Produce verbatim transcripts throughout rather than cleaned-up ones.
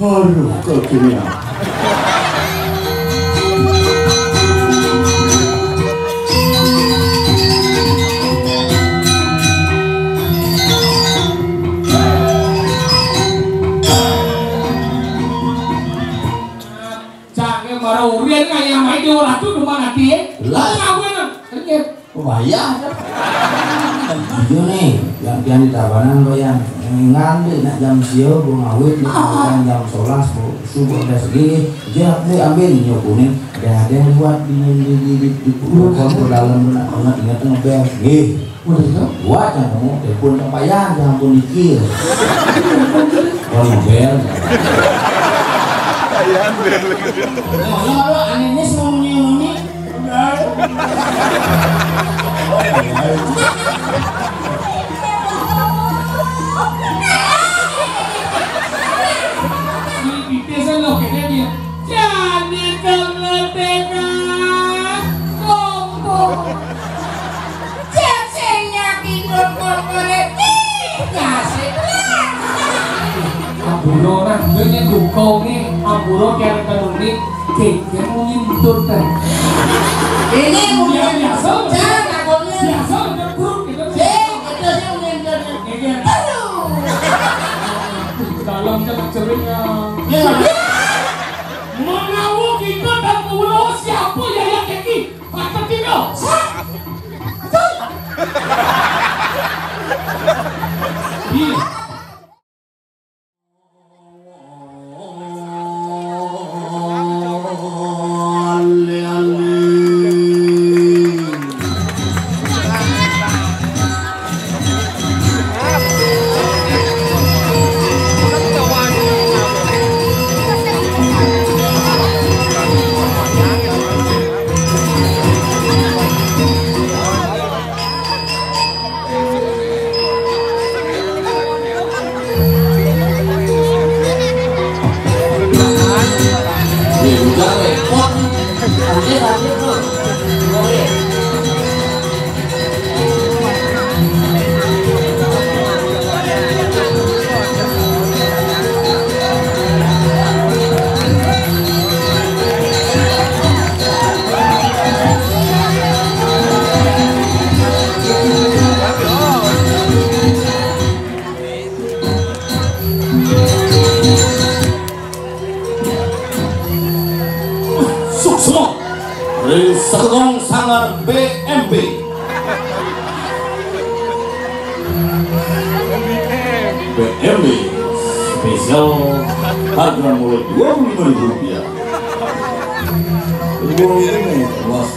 Aduh, kekinian. Cake mara urian ngayamahe Dewa Ratu demen atihe. Lah, ngawin. Wayah. Iya nih, yang pian di Tabanan kok yang ngandhe nak jam sia gua ngawit nih, kan jam sebelas bu subuh udah segini, jawab nih ambil nyokune, ada ada yang buat di di di di di pukul ke dalam nak banget ingat ngebel, nggih. Udah itu? Buat yang kamu telepon ke payah, yang pun dikir. Kalau ngebel. Nah, ya, kalau anehnya semua nyium. Ini bisa loh, kayaknya dia. Jadi kemerdekaan. Kompor. Cek sing nyaki kompor. Ih, kasih. Ampura, nah, dia nyedukong nih. Ampura, tiada tenung nih. Geger muni entut, teh. Ini muni. Ya, biasa. Jangan takutnya. Biasa, udah bruk gitu. Sing, itu sih muni entut. Geger. Aduh. Dalam cek cering ya. Ya. Menawa kita tak tahu siapa ya yang keki. Patut tidak. Iya. Suksma ring Sekedong Sanggar B M B. B M B spesial, harga mulai dua puluh lima ribu rupiah. Dua puluh lima, Mas.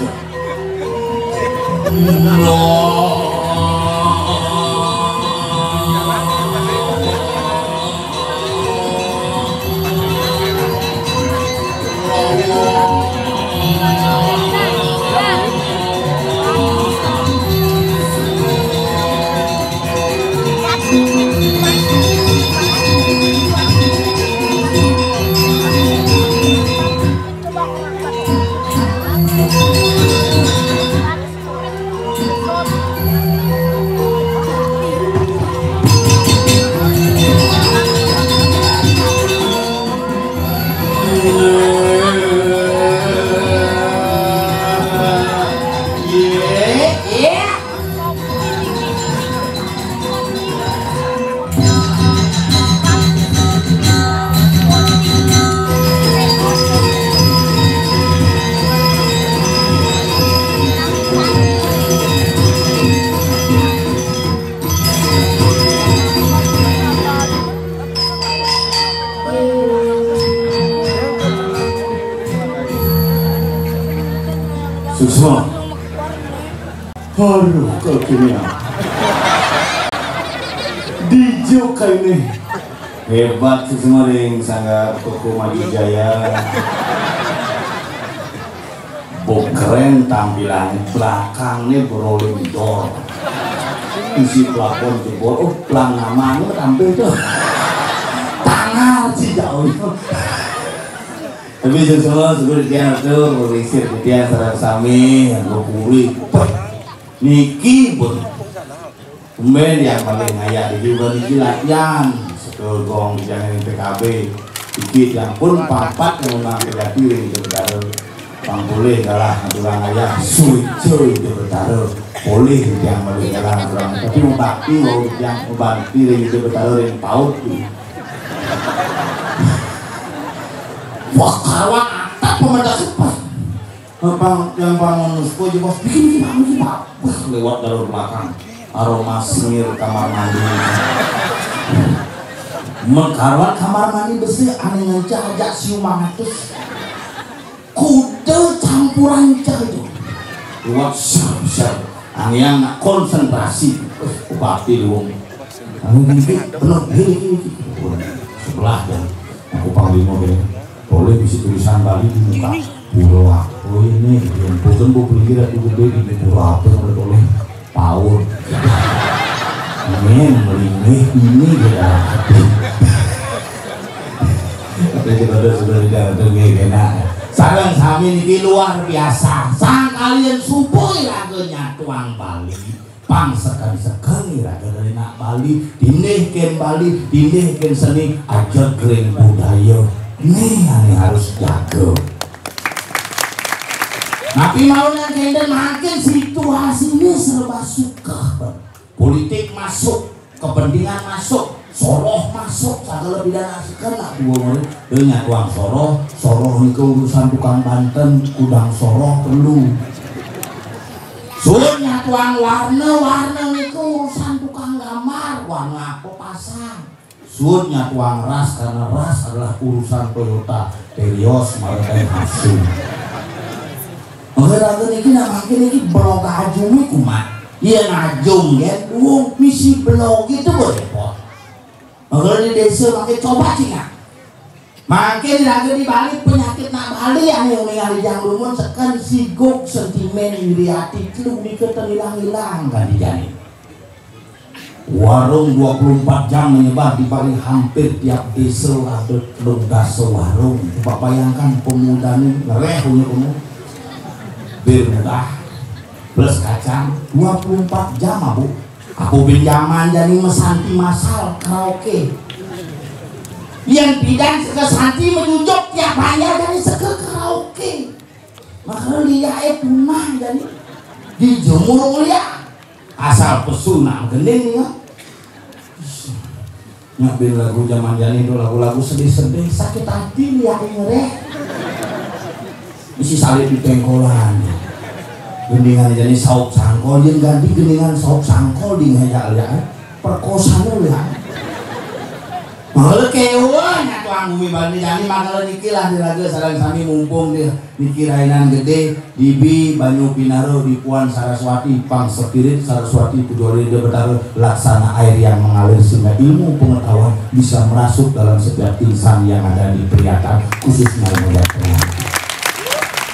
Suksma. Aduh, kekinian. Dijuk kaini. Hebat sih semua ring Sanggar Toko Maju Jaya. Bo keren tampilannya, belakangnya beroleng dor. Isi plafon jebol, oh, pelang namanya tampil tuh. Tangan sih jauh. Tapi semua sebut dia tuh, melisir dia sareng sami, yang puri. Niki pun. Tumben yang paling ngayak di juga niki latihan. Sekel gong di jangan P K B. Iki tiang pun pangkat yang undang kejati ring Jogdara. Pang polih galah ngaturang ayah, suica Jogdara. Polih tiang malih galah ngaturang. Tapi mabakti, wau tiang mabakti ring Jogdara ring paut. Wah, karuan atap pementas sepah. Pang, yang pang manuska aja, Bos. Bikin, bikin, Pak, bikin, Pak. Wah, lewat jalur belakang. Aroma sengir kamar mandi. Makaruan kamar mandi besih, ane ngencah ajak siu mangatus. Kuda campuran cah itu. Lewat ser, ser. Ane yang nak konsentrasi. Wah, bupati dong. Anu gitu, bener, gini, gini, gini. Sebelah, dan aku panglima, gini. Boleh bisi tulisan Bali di muka. Pura apa ini? Dia pun bu pelingkir aku gede di pura apa yang udah boleh paut. Ini melingih ini dia. Tapi kita udah sudah tidak ada gini kena. Sareng sami niki luar biasa. Sang kalian supaya raga nyatuang Bali. Pang seken-seken iraga dari nak Bali, tindih ken Bali, tindih ken seni, ajeg ring budaya. Nih, ane harus jaga. Tapi mau nang kenten makin situasi ini serba suka. Politik masuk, kepentingan masuk, soroh masuk, sagala pidan asik kan nak dua murid. Dia nyatuang soroh, soroh nika urusan tukang banten, kudang soroh perlu. Suud nyatuang warna, warna nika urusan tukang gambar, warna apa pasang. Suud nyatuang ras, karena ras adalah urusan Toyota, Terios, mara Daihatsu. Maka raga niki nak mangkin niki belog ajung ni kumat. Iya ngajung kan, wong misi belog itu repot. Maka di desa mangkin coba cingak. Mangkin raga di Bali penyakit nak Bali ane ningali jang rumun seken siguk sentimen iri ati telu nika ten ilang-ilang kan di jani. Warung dua puluh empat jam menyebar di Bali, hampir tiap desa ada telung dasa warung. Coba bayangkan pemudane ngereh punya kamu. Bir mudah plus kacang dua puluh empat jam, Abu. Aku pinjaman jani mesanti masal karaoke. Yang pidan seke santi menyujuk tiap hanya jani seke karaoke. Maka liae punah jani. Dijemur uliak. Asal pesu nak gending ya. Nyak bin lagu zaman jani itu lagu-lagu sedih-sedih, sakit hati liae ngereh. Misi salib di pengkolan. Gendingan jani saup sangkol, yang ganti gendingan saup sangkol di ngejak liae. Perkosaan liae. Mangala kewa nyatuang bumi Bali jani, mangala niki lah di raga sareng sami mumpung di niki rainan gede, dibi banyu pinara dipuan Saraswati, pang spirit Saraswati puja ring Ida Betara, laksana air yang mengalir sehingga ilmu pengetahuan bisa merasuk dalam setiap insan yang ada di perhiasan khususnya ilmu pengetahuan.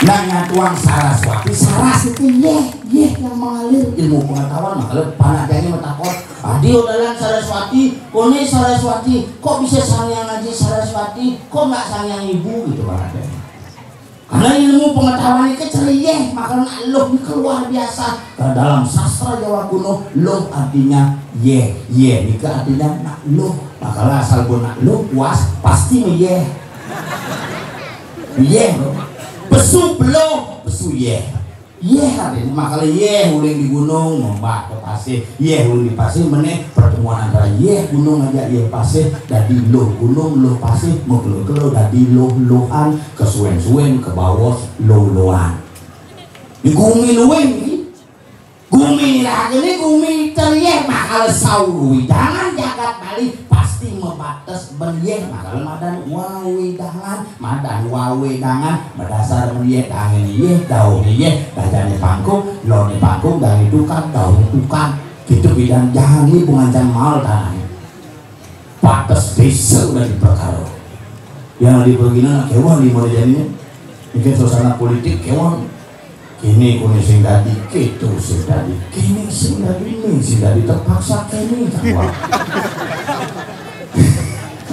Nah, nyatuang Saraswati, saras itu yeh, yeh yang mengalir ilmu pengetahuan, mangala panak jani matakon, adi odalan Saraswati, kone Saraswati, kok bisa Sang Hyang Aji Saraswati, kok nggak Sang Hyang Ibu gitu panak jani. Karena ilmu pengetahuan ini kecerieh, maka nak luh ini luar biasa. Karena dalam sastra Jawa kuno, luh artinya yeh, yeh nika artinya nak luh. Maka asal pun nak luh puas pasti meyeh. Yeh, pesu beluh, pesu yeh. Yeh, artinya makala yeh uling di gunung, nombak ke pasih. Yeh uling di pasih, meneh pertemuan antara yeh gunung aja yeh pasih, dadi luh gunung, luh pasih, mekelo-kelo dadi luh-luhan, kesuen-suen, kebawos, luh-luhan. Di gumi luing, gumi ni raga ni gumi terieh, makala sauru wewidangan jagat Bali pasti mabates ben yeh, makala madan wawidangan. Madan wawe dangan, madasar melihat angin iye, daun iye, dajane pangkung, lone pangkung, dari tukang, daun tukang. Gitu bidan jani pengancam mal tanahnya. Pates desa dari perkara. Yang di perginan kewah di mana jadinya. Mungkin suasana politik kewah. Kini kuni sing dadi, kitu sing dadi, kini sing dadi, ini sing dadi, terpaksa kini kan, Pak.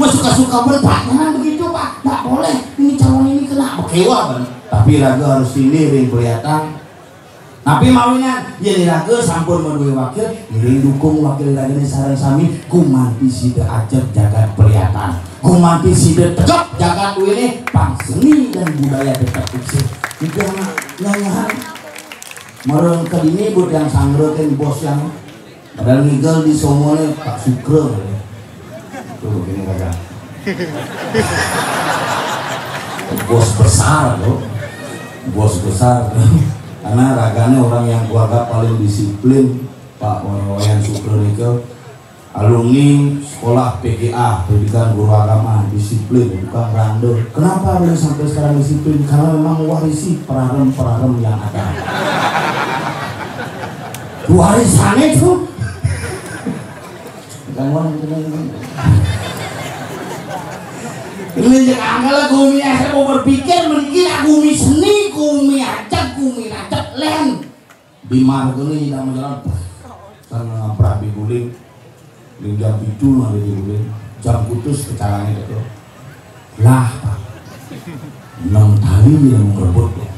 Mau suka-suka pun, Pak, jangan begitu, Pak. Nggak boleh. Ini calon ini kena bekewa, kan. Tapi raga harus pilih ring kelihatan. Tapi mawinan, yén iraga sampun madué wakil, ngiring dukung wakil iragané sareng sami, gumanti sida ajeg jagat peliatan. Gumanti sida tegep jagat duéné, pang seni dan budaya tetep eksis. Niki anak nyanyahan. Mara ka dini buat yang sanggra ten bos yang padahal ngigel di somoné Pak Sukra. Tuh begini kagak. Bos besar tuh. Bos besar tuh. Karena raganya orang yang keluarga paling disiplin, Pak Wayan Sukra nika. Alumni sekolah P G A, pendidikan guru agama, disiplin, tukang randel. Kenapa beliau sampai sekarang disiplin? Karena memang warisi perarem-perarem yang ada. Warisannya itu. Bukan orang, bukan orang. Ini yang angel gumi, saya mau berpikir, mungkin gumi seni, gumi ajeg, gumi rajeg, lén. Di margane nyidang jalan, kan ngabrak di guling, di jam pitu ada di guling, jam putus kecalannya itu. Lah, Pak. Enam tali dia mau ngerebut tuh.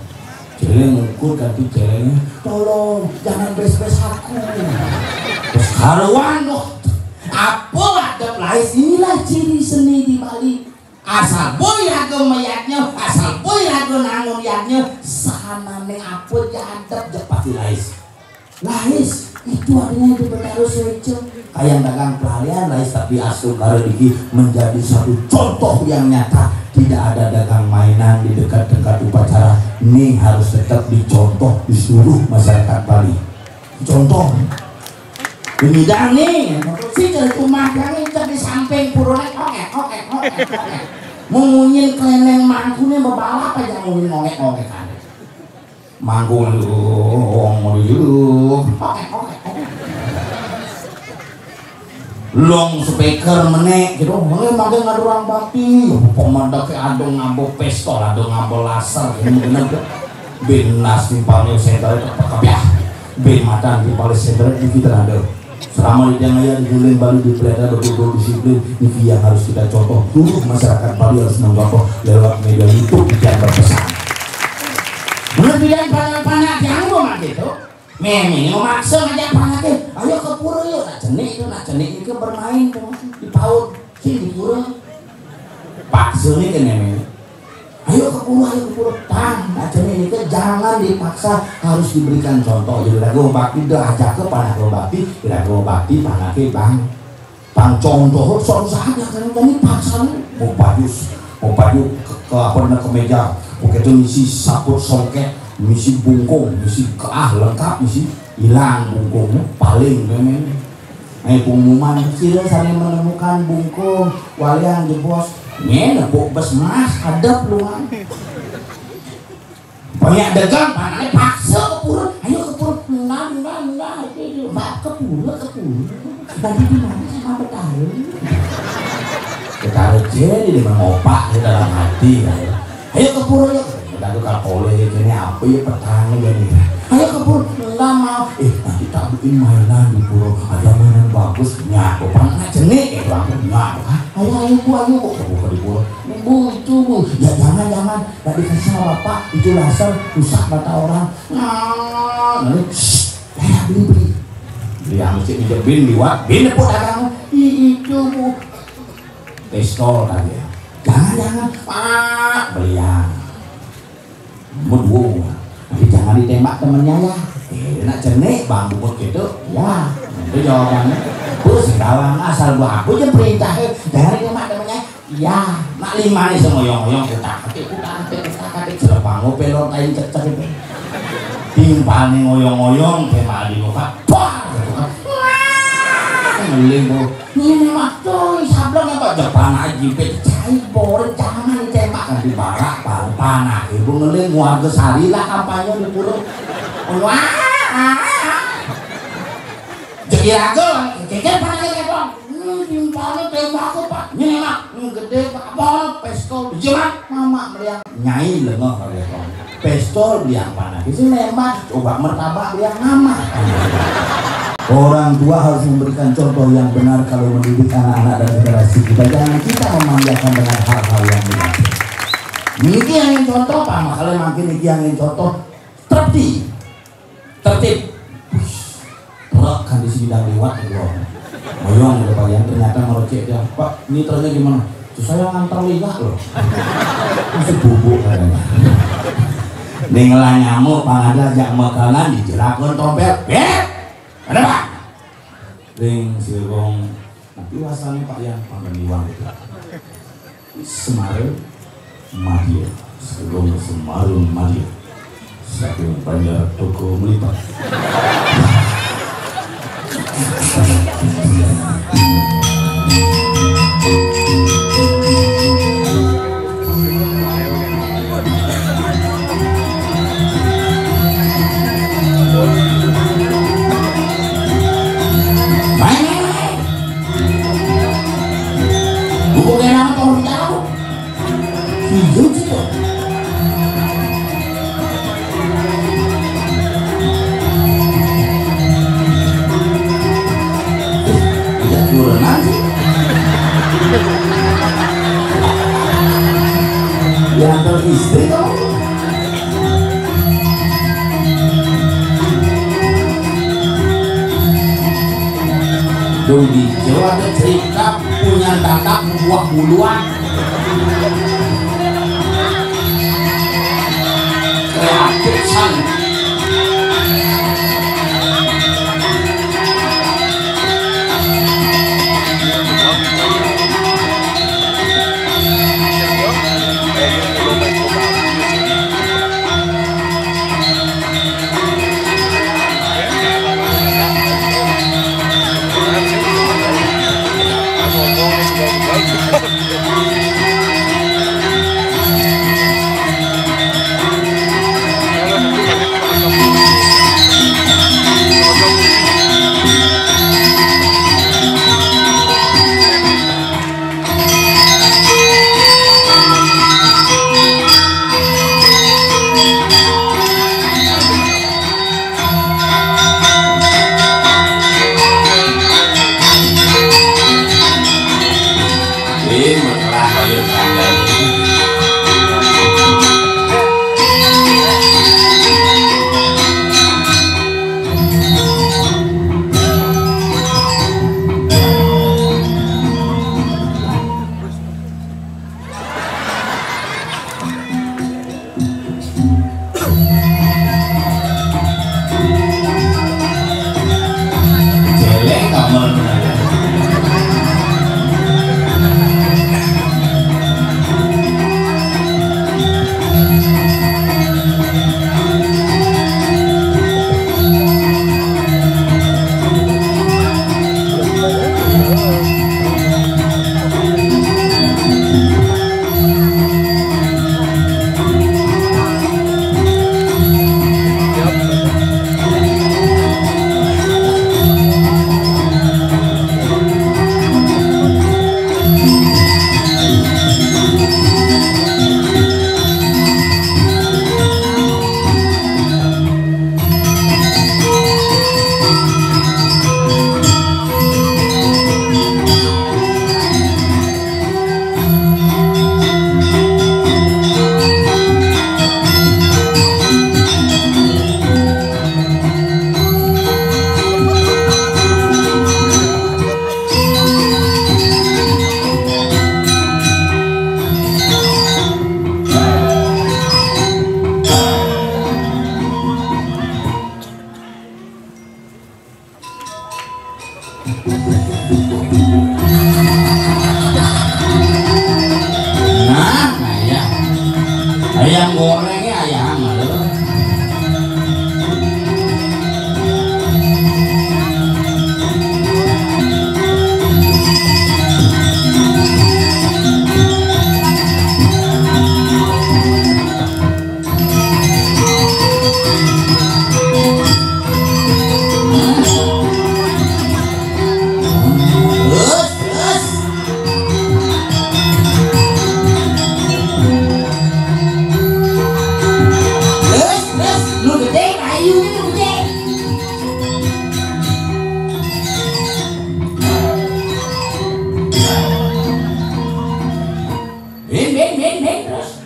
Celeng ngukur ganti celengnya, "Tolong, jangan bes-bes aku." Terus karuan loh. Apa adab lais? Inilah ciri seni di Bali. Asal boy raga mayadnya, asal boy raga nangun yadnya, sahanané apa ja adep ja pati lais. Lais, itu artinya di Betara Sueca. Kayak dagang pelarian lais tapi asal negara diki menjadi satu contoh yang nyata. Tidak ada dagang mainan di dekat-dekat upacara. Ini harus tetap dicontoh di seluruh masyarakat Bali. Contoh. Ini dah nih, si ke rumah yang itu di samping purone, oke, oke, oke, oke. Memunyin keleneng mangkune bebalap aja, munyin ngongek-ngongek. Mangkung, oke, oke. Long speaker menek gitu, mulai makin ngadurang bakti, pemandake ada ngabo pistol, ada ngabo laser, ini bener tuh. Bin nas timpalnya center itu kebiah. Bin matan timpalnya center itu kita ada. Selama di tiang ayah di Guling Bali di pelihara betul-betul disiplin, ini yang harus kita contoh. Dulu masyarakat Bali harus mencontoh lewat media YouTube yang berpesan. Bener pilihan panak-panak yang mau gitu. Mémé memaksa ngajak panake, "Ayo ke pura yuk." Nak cenik itu, nak cenik itu bermain tuh, di paut. Sini di pura. Paksa nih ke mémé. "Ayo ke pura, ayo ke pura." Tang, nak cenik itu jangan dipaksa, harus diberikan contoh. Jadi lagu bakti dah ajak ke panak bakti, lagu bakti panake bang. Pang contoh, suatu saat ya kan, kan ini paksa nih. Mau baju, mau baju ke, ke apa namanya, kemeja, pakai itu ngisi saput songket, ngisi bungkung, ngisi ke ah lengkap, ngisi hilang bungkungnya, paling memang. Nah, pengumuman kecil saya menemukan bungkung, walian jebos, nih nepuk bes mas, hadap luan. Banyak dagang, panaknya paksa ke pura. "Ayo ke pura." "Enggak, enggak, enggak." Itu, itu. "Mbak, ke pura, ke pura. Tadi di mana sama petani?" Petani jadi dia mengopak di dalam hati, ya. "Ayo ke pura, yuk." Udah tuh kapoleh, ini apa ya petani ya nih? "Ayo ke pura." "Enggak mau." "Eh, nanti tak bikin mainan di pura. Ada mainan bagus." Nyaku, panaknya cenik, ya, bang. Nyaku. "Ayo, ayo, Bu, ayo, Bu." Buka di pura. "Bu, itu, Bu." "Ya, jangan, jangan. Nggak dikasih sama Bapak, itu laser, rusak mata orang." Nah, lalu, "Shh, ya, ya, beli, beli." Beli yang mesti minjem bin liwat, bin pun dagang. "Ih, itu, Bu." Pistol tadi ya. "Jangan, jangan, Pak." Beli yang. Mau dua, Bu. "Tapi jangan ditembak temennya ya." Eh, nak cenik, bang, bubut gitu. Ya, itu jawabannya. Terus sekarang asal gua aku aja perintah, eh, "Jangan ditembak temennya." Ya, nak lima nih semoyong-oyong, kutak-atik, kutak-atik, kutak-atik, selepang, ngopelor, kain cek-cek itu. Timpal nih ngoyong-ngoyong, kayak malah di muka, wah, gitu kan. Wah, ngeling, Bu. Ini mah, tuh, sablon apa? Depan aja, jepit, cai, boring, jangan ditembak, kan di barak, baru panah, Ibu ngeling, warga sari lah, kampanye di pura. Wah, ah, ah. Jadi raga, keke panah, keke, Bang. Hmm, timpalnya tembak apa? Ini enak. Hmm, gede, Pak. Apa? Pistol. Iya, Mak. Mama meriang. Nyai lengah kali ya, Bang. Pistol beli yang panah. Di sini nembak, coba martabak beli yang mama. Orang tua harus memberikan contoh yang benar kalau mendidik anak-anak dan generasi kita. Jangan kita memanjakan dengan hal-hal yang negatif. Niki yang contoh, Pak. Makanya makin niki yang contoh. Terti. Tertib. Truk kan di sini udah lewat gitu. Moyong gitu Pak Yan, ternyata merocek dia. "Pak, ini truknya gimana?" "Tuh saya ngantar liwat loh." Masih bubuk katanya. Ning lah nyamuk, pang ada jak mekangan dijerakun trompet. "Eh, ada Pak." Ring si Gong, nanti wasanya Pak Yan pangkaniwang gitu. Semarang Madya, Segong Semarang Madya, saking Banjar Toko Melipat. Buku kenapa orang tahu? Hijau sih kok. Tidak turunan sih. Diantar istri kau. Dong di Jawa ada cerita punya tatak buah buluan. Kreatif san. Nah, nah ya. Ayam gorengnya ayam, lho. Min, min, min, min, terus.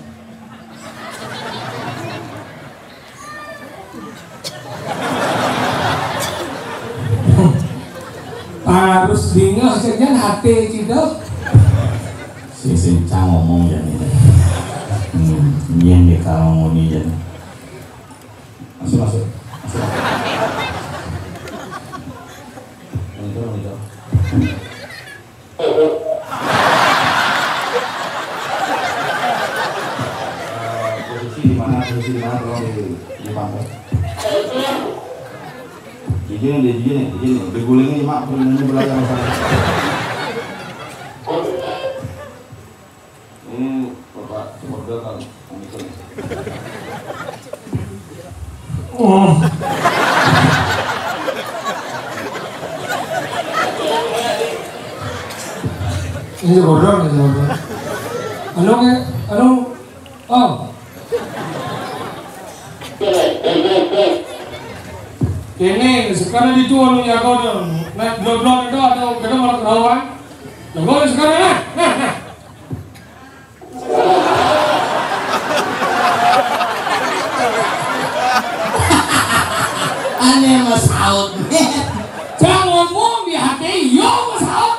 Harus dingeh sajan hati kita. Si sincang ngomong jan ini. Hmm, nyén dia kalau ngomong jan. Masuk, masuk. Masuk. Monitor, monitor. Eh, posisi di mana, posisi di mana, tolong di, di pangkal. Jijin, dia jijin, jijin. Digulingin cuma, punggungnya belajar sama saya. Ini Bapak Supporter kan, Om Iko nih. Oh. Ini bodoh nih, bodoh. Anu, anu, oh. Ini sekarang itu anu jago dong. Nah, belum itu ada kita malah ketahuan. Jago sekarang, nah, nah, nah. Aneh Mas Aud. Jangan ngomong di hati, yo Mas Aud.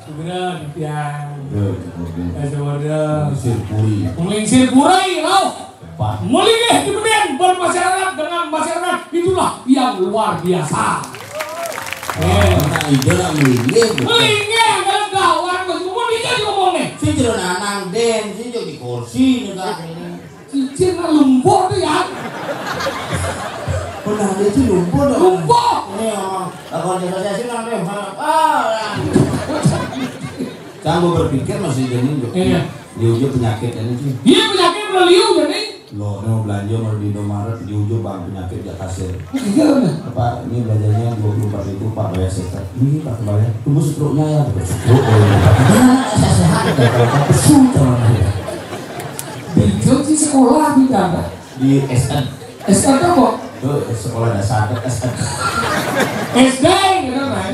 Sebenarnya, Tiang. Yo, cukup, yo. Ya, sebenarnya. Mengsir puri. Mengsir puri, loh. Cepat. Melinggih di Beden bermasyarakat dengan masyarakat, itulah yang luar biasa. Eh. Nah, itu lah melinggih, betul. Melinggih, kalau gawat, betul, dia ngomong nih. Si jero nanang den, si jero di kursi juga ini. Cincin lumpuh tuh ya. Pernah dia sih lumpuh dong. Lumpuh. Ini ngomong, aku ada sosiasi nang deh, ah, ya. Cang, gua berpikir masih jadi juga. Iya. Dia juga penyakit ini sih. Iya, penyakit udah liu jadi. Lo, ini mau belanja mau di Indomaret, dia juga bang penyakit gak kasir. Iya, bener. Apa, ini belanjanya dua puluh empat ribu, Pak, bayar sekitar. Ini, Pak, bayar. Tunggu setruknya ya, tunggu setruk. Oh, iya, Pak. Nah, saya sehat, udah, kalau Pak, pesu, calon saya. Di Jogja sekolah, di mana? Di S N. S N apa? Itu sekolah dasar, S N. S D, gitu kan?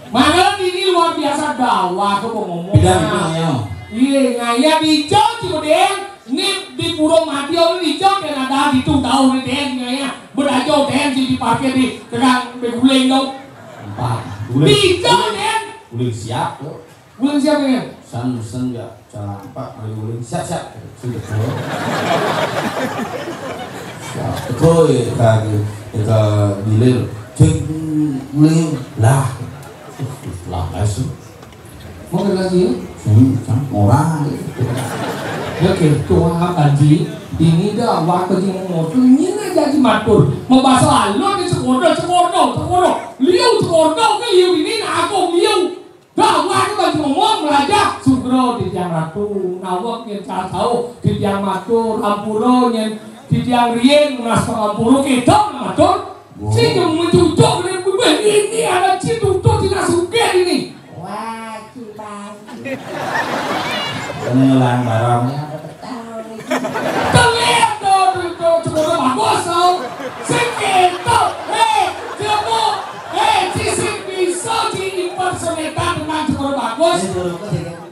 Makanya ini luar biasa gawat tuh ngomong. Bidang itu, ayo. Iya, ngaya di Jogja, Dén. Ini di Pura Madya ini di Jogja, dan ada di tuh tahu nih, Dén, ngaya. Berajau, Dén, di, di parkir di Kedang Beguling dong. Empat. Di Jogja, Dén. Guling siap, tuh. Guling siap, Dén. San, sen, ya. Salah empat kali guling, siap, siap. Sudah, tuh. Siap. Betul, ya, Kak, ya, Kak Bilil. Cek guling, lah. Lah, masuk. Mau kena sih? Hmm, sang, orang. Ya, gitu, apa, Ji? Ini dah, waktu Ji mau motor, ini aja Ji matur. Mau bahasa alon, ini sekolah, sekolah, sekolah. Liu, sekolah, ke liu ini, nah, aku liu. Gawat kan ngomong raja, sugro di tiang ratu, nawak yang cara tahu di tiang matur, ampura yang di tiang rien, nas ampura kita matur. Wow. Si yang mencucuk dengan bubah ini ada si tutup si nasuke ini. Wah, cibang. Pengelang barang. Teler to, to, to, cemoro bagus to. Sing ketok, eh, jemo, eh, ci sing bisa ci impersonator dengan cemoro bagus.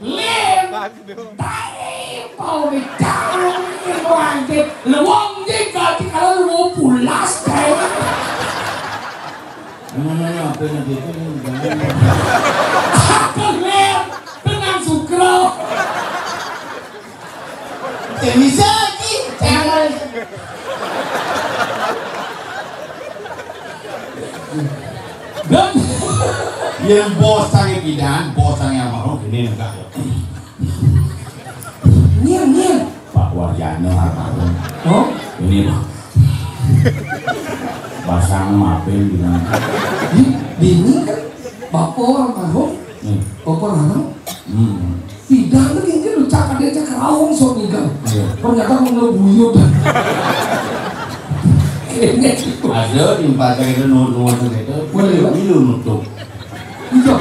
Lin, tai, pau di cangkir wajib. Lewong jengkal di kalau lu pulas, tai. Namanya apa yang dia itu, jangan. Teler, tenang, sugro. Teu bisa, Ci. Jangan. Dan yang bos saya kidan, bos saya almarhum ini enggak. Nyén, nyén. Pak Warjana almarhum. Oh? Ini, Pak. Basang mapin gimana? Di, dini kan Bapak almarhum. Hmm. Bapak larang. Hmm. Tidak lagi kan lu cakap dia cakap rawong sok niga. Iya. Ternyata mau buyut. Kayaknya gitu. Ada di empat itu nu-, nuan itu. Boleh, Pak. Milu nutup. Iya.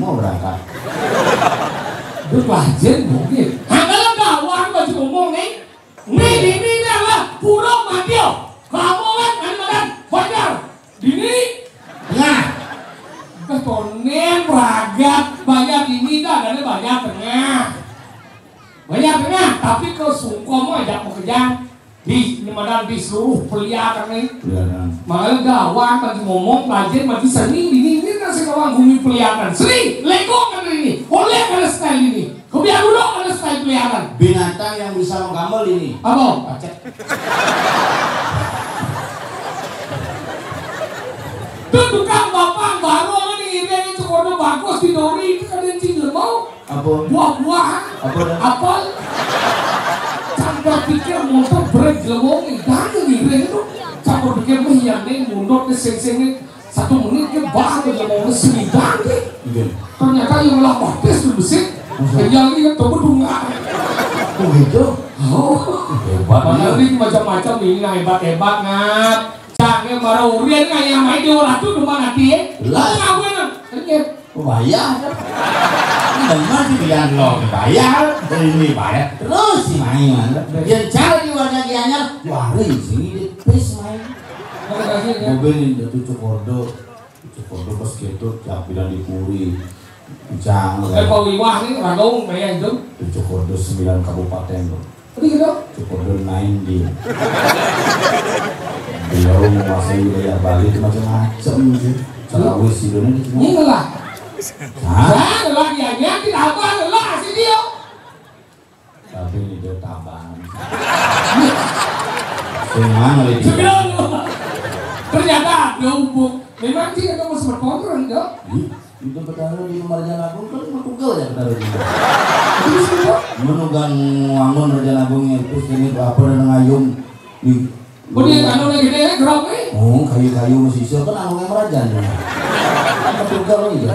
Mau berangkat. Itu wajar mungkin. Nah, kalau kawan masih ngomong nih, nih, ini adalah Pura Madya. Kamu kan, Kalimantan, Banjar. Dini. Nah. Betonen, Pragat, Banjar Dini, dah, ada Banjar Tengah. Banjar Tengah, tapi ke Sungkom aja mau kerja. Di, Ini madan di seluruh peliaran ini. Peliaran. Makanya gawang bagi ngomong, pelajar bagi seni, ini, ini nasi gawang bumi peliaran. Seni, lekong kan ini, oleh kan style ini. Kebiar dulu kan style peliaran. Binatang yang bisa menggamel ini. Apa? Pacek. Tuh tukang bapak baru ini, ini, ini, cukup bagus di dori, itu kan yang cinta mau. Apa? Buah-buahan. Apa dah? Apel. Cang pikir motor brek jelebong nih, dah nih brek itu. Cang pikir mah yang nih mundur ke sing-sing nih. Satu menit ke bah ke jelebong nih seni dah nih. Iya. Ternyata yang lah mahtis tuh besi. Masa? Yang ini tuh bedungan. Oh gitu? Oh. Hebat. Mana ya? Ini macam-macam ini, nah, hebat-hebat, Ngap. Jangan marah urian, nggak yang main di orang tuh depan hati ya. Lah. Apa ngapain? Ternyata. Bayar. Demen sih bilang lo bayar, beli bayar. Terus si main mana? Yang cara di warga Gianyar, wari sini di pis main. Mobil ini udah tujuh kode, tujuh kode pas gitu, tiap bilang di puri. Jangan. Eh, Pak Wiwah nih, Ragaung, kayak itu. Tujuh kode sembilan kabupaten tuh. Tapi gitu. Cukup dulu main dia. Beliau menguasai wilayah Bali itu macam-macam sih. Kalau wis itu nih cuma. Ini lah. Hah? Saya lah dia, dia tidak apa, lah si dia. Tapi ini dia tabang. Sing mana lagi? Sebelum ternyata ada hubung. Memang sih ada mau seperti orang dong. Ih, itu Betara di Marjan Agung kan mau tunggal ya Betara juga. Terus itu? Menunggang wangun Marjan Agung yang terus ini apa dan ngayung. Ih. Oh, dia anu lagi deh, gerok nih. Oh, kayu-kayu masih iso kan anu yang Marjan. Mau tunggal aja.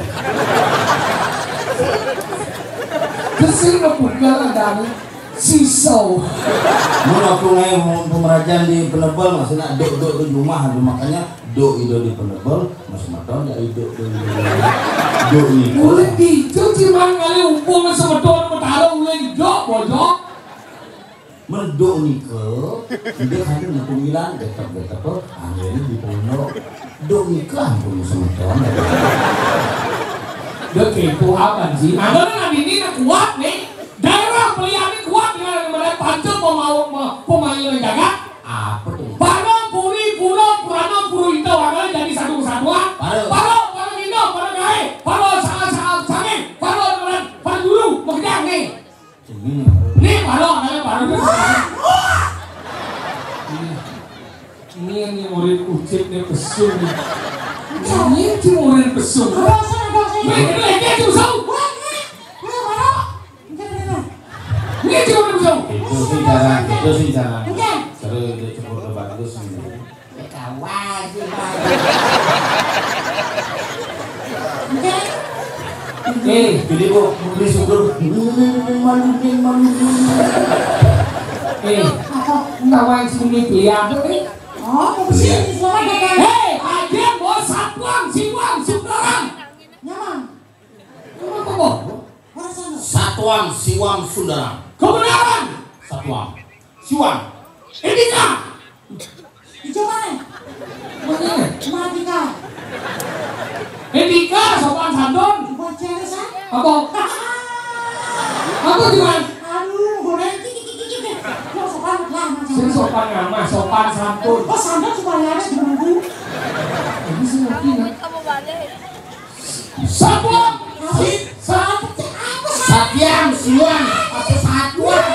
Kesini mau tunggal ada nih. Siso. Mun aku ngae mun pemerajan di Penebel, maksudnya dok-dok di rumah, aduh, makanya dok ido di Penebel, mas meton ya ido di dok ni. Boleh dijo cuman kali umpung semeton metara ulih ijo, bojok. Mendok nike, dia kan ngetung ilang, getep-getep, akhirnya di pondok. Dok nike ampun semeton. Dok itu apa sih? Ada kan ini nak kuat nih. Daerah peliharaan kuat dengan yang berada panca pemau pemain jagat. Apa tuh? Paro, Puri, Puro, Purano, Puro Ito, warnanya jadi satu kesatuan. Paro. Paro, Paro Nino, Paro Gae, Paro Saal, Saal Sange, Paro dengan Paro Dulu, Mekdang nih. Ini. Nih, Paro, namanya Paro. Ini, ini yang murid Ucip nih, pesu nih. Ini yang murid pesu. Ada alasan, ada alasan. Weh, ini lagi aja, Usau. Weh, weh, weh, Paro. Ini cuma bisa. Itu sih cara, itu sih cara. Oke. Seru itu cukup bagus ini. Ya, kawan sih, Pak. Oke. Eh, jadi kok beli syukur. Malu, malu, malu. Eh, apa? Ngawain sini beli apa nih? Oh, mau sih, selamat datang. Hei, aja bos Satuan, Siwang, Sumbarang. Nyaman. Satuan Siwang Sundaram. Kebenaran. Satuan Siwang. Etika. Hijau mana? Mana? Etika. Etika, sopan santun. Buat cewek, sah? Apa? Apa cuman? Aduh, goreng. Lo sopan lah, macam. Sing sopan ramah, sopan santun. Oh, santun supaya ada menunggu. Ini sih ngerti, nah. Satuan. Si-, sa-, Satiam, Siwang, apa Satuan?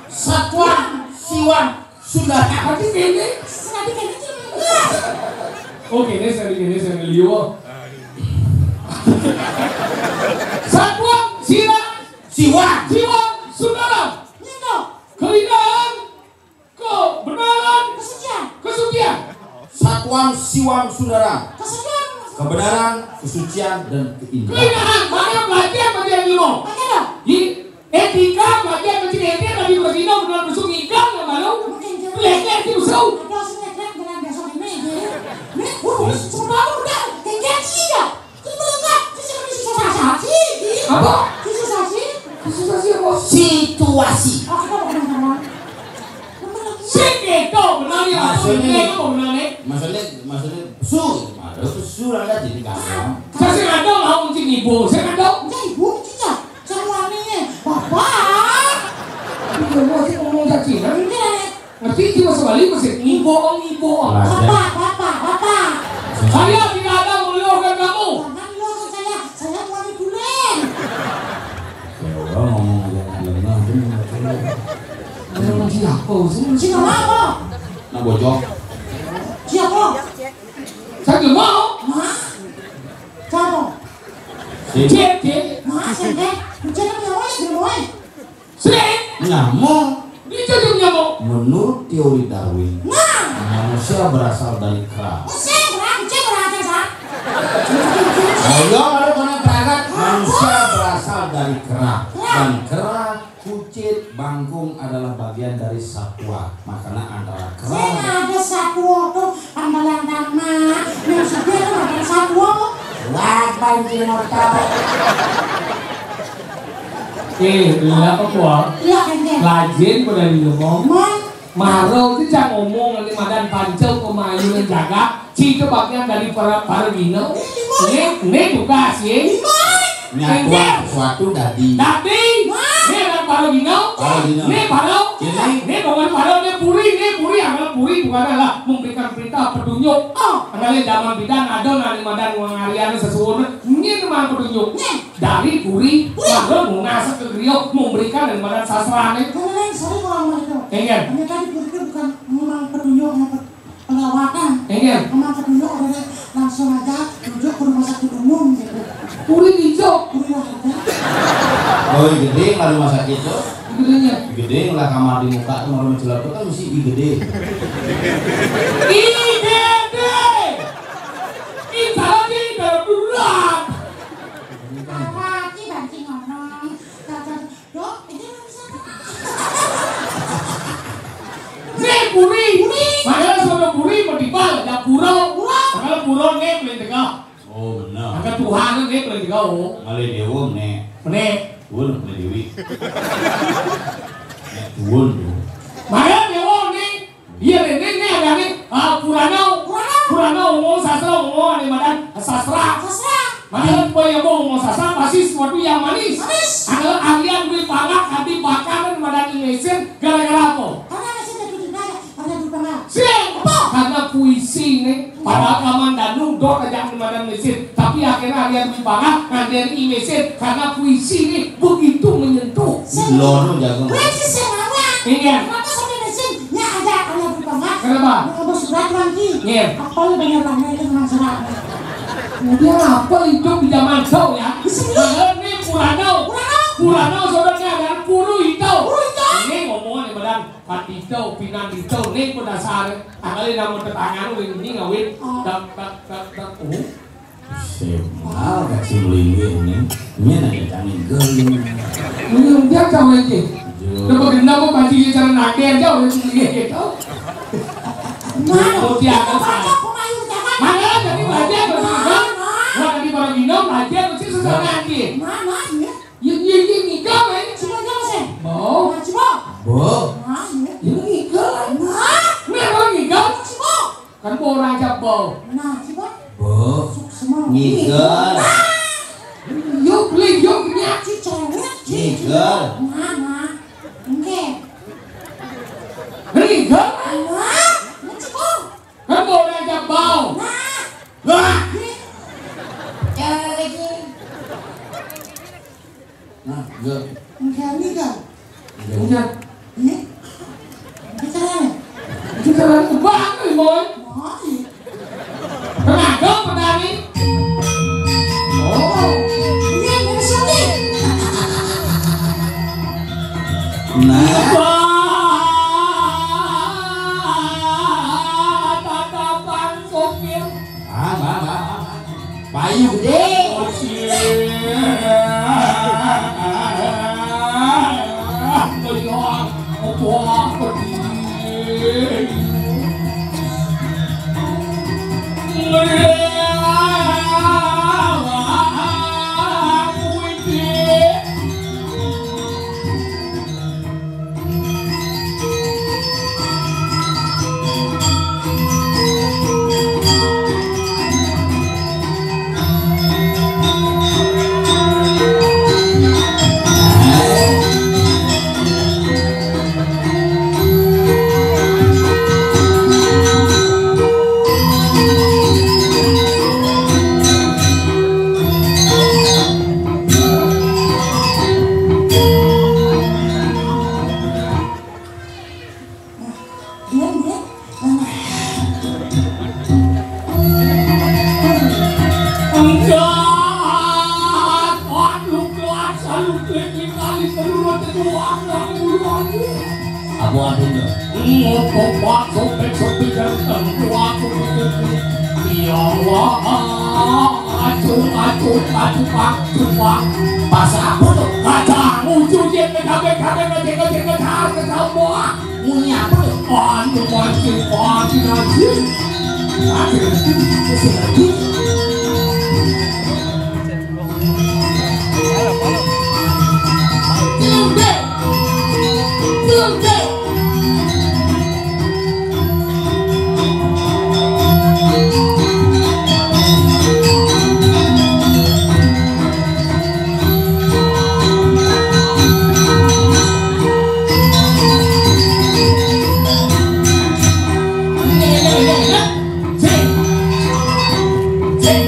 Satuan, Siwang, Sundara. Berarti ini. Oke, ini seri, ini seri liu. Satuan, Siwang. Siwang. Siwang, Sundara. Keindahan. Kebenaran. Kesucian. Kesucian. Satuan Siwang Sundara. Kesucian. Kebenaran, kesucian, dan keindahan. Keindahan. Mana belajar belajar ilmu? Belajar dong. Di etika belajar belajar etika, tapi belajar benar besok ikan nggak malu. Oke, jangan. Belajar itu besok. Ada sih, benar besok ini, jadi. Ini, waduh, udah, udah, udah. Tinggal sih, ya. Apa? Situasi. Situasi apa? Situasi. Sing gitu, benar ya. Maksudnya, maksudnya, maksudnya pesu, ada pesu lah kan jadi gampang. Saya sih nggak tahu, mau cik ibu, saya nggak tahu. Cik ibu, cik ya, semuanya, bapak. Ibu mau cik ngomong cak Cina. Balik masih ngiboong, ngiboong. Bapak, bapak, bapak. Saya tidak ada meluruhkan kamu. Jangan meluruhkan saya. Saya mau ditulen. Ya Allah, ngomong aja nggak lengah, bener. Ngomong siapa sih? Si ngomong apa? Nah, bojok. Siapa? Saya nggak mau. Hah? Siapa? Si. Cek, cek. Hah, siapa? Cek apa namanya? Siapa namanya? Sing. Nyamuk. Dia jadi nyamuk. Menurut teori Darwin, nah, manusia berasal dari kera. Sing, kera, kucing, kera, aja, Sa. Oh iya, kalau kena keragat, manusia berasal dari kera. Kera. Dan kera, kucit, bangkung adalah bagian dari satwa. Makanya antara kera. Sing ada satwa tuh, pambalan tanah. Yang sedia tuh ada satwa tuh. Wah, pancing motor. Eh, lha apa, Pol? Iya, Kanjeng. Lajeng pada di ngomong. Mon. Maro ki cang ngomong, ini madan pancau kemayunan jagat, ci itu bagian dari para, para gino. Ini, ini tugas, ya. Nyatuan sesuatu dadi. Dadi. Ini ada para gino. Para gino. Ini para. Ini. Ini bukan para, ini puri, ini puri. Adalah puri bukan adalah memberikan perintah, petunjuk. Oh. Karena zaman bidan ada nani madan ngarian sesuatu. Ini memang petunjuk. Nih. Dari puri, lalu mau ngasek ke griya, memberikan daripada sastrane. Karena yang sering orang itu. Iya. Hanya tadi puri itu bukan memang petunjuk, memang pe-, perawatan. Iya. Memang petunjuk udah deh, langsung aja rujuk ke rumah sakit umum gitu. Puri hijau. Puri warga. Oh, gedé lah rumah sakit tuh. Gedenya. Gedé lah kamar di muka tuh, malam celaka kan mesti I G D. I G D. Insya Allah di dalam bulan. Apa ki banci ngomong? Dok, ini nggak bisa. Nih, puri. Puri. Makanya sono puri mau dibal, ya pura. Pura. Makanya pura nih, boleh tegak. Oh, benar. Maka Tuhan nih, boleh tegak, oh. Malih dewa, nih. Nih. Tuhan, boleh dewi. Nih, Tuhan, tuh. Makanya dewa, nih. Iya, nih, nih, nih, ada nih. Ah, Purana. Purana. Purana, umum sastra, umum, ada madan sastra. Sastra. Makanya, supaya mau ngomong sastra, pasti sesuatu yang manis. Manis. Adalah ahlian duwe pangak, ati bakal, madan I Mesin, gara-gara apa? Karena Mesin jadi dibayar, karena duwe pangak. Sing. Apa? Karena puisi nih, padahal kaman danu, dot aja madan Mesin. Tapi akhirnya ahlian duwe pangak, ahlian I Mesin, karena puisi nih begitu menyentuh. Sing. Lono jago. Puisi sing awal. Iya. Kenapa sampai Mesin? Nya ada, ada berubah, Mak. Kenapa? Mau ngomong surat lagi. Iya. Apa lu banyak banget itu memang surat? Nah, dia apa hidup di zaman now ya? Di sini. Padahal ini Purana. Purana. Purana saudara ada puru itu. Puru itu. Ini ngomongnya badan Patito, Pinandito, ini berdasar. Tanggal nama tetangga lu ini ngawin. Oh. Dak, dak, dak, dak. Oh. Semal kacil linggih ini. Ini ada kami gayung. Ini dia cawe aja. Udah bergendam kok, pasti dia cara nage aja, udah sendiri gitu. Mana? Oh, dia ada. Mana jadi belajar, bergendam? Wah, tadi baru minum, belajar, mesti susah nanti. Mana, ya? Yang, yang, yang nikah, eh? Coba, coba, sih. Bo. Nah, coba. Bo. Nah, ya. Yang nikah, eh? Nah. Nah, orang nikah. Coba. Kan bo orang aja bo. Nah, coba. Bo. Suksma. Ngigel. Yuk, beli, yuk, ini. Ci cewek, ci. Ngigel. Nah, nah. Oke. Ngigel. Nah, nah, coba. Kan bo orang aja bo. Nah. Wah. Cari lagi. Nah, enggak. Enggak, enggak. Enggak. Enggak. Ini? Bicara. Bicara banget, Boy. Wah, iya. Tenaga petani. Oh. Iya, dari sini. Nah. Wah, tatapan sopir. Ah, bah, bah, bah, bah. Bayu gedé. Apa artinya? Ngopo, Pak, sobek-sobek ganteng, aku pikir, ya Allah, aduh, aduh, aduh, Pak, aduh, Pak. Pas apa tuh? Kacang, ujung dia, ngejambek, jambek, ngejek, ngejek, ngejar, ngejar, wah. Bunyi apa tuh? Anu, mancing, mancing, mancing. Mancing, mancing, mancing, mancing. Sing. Sing.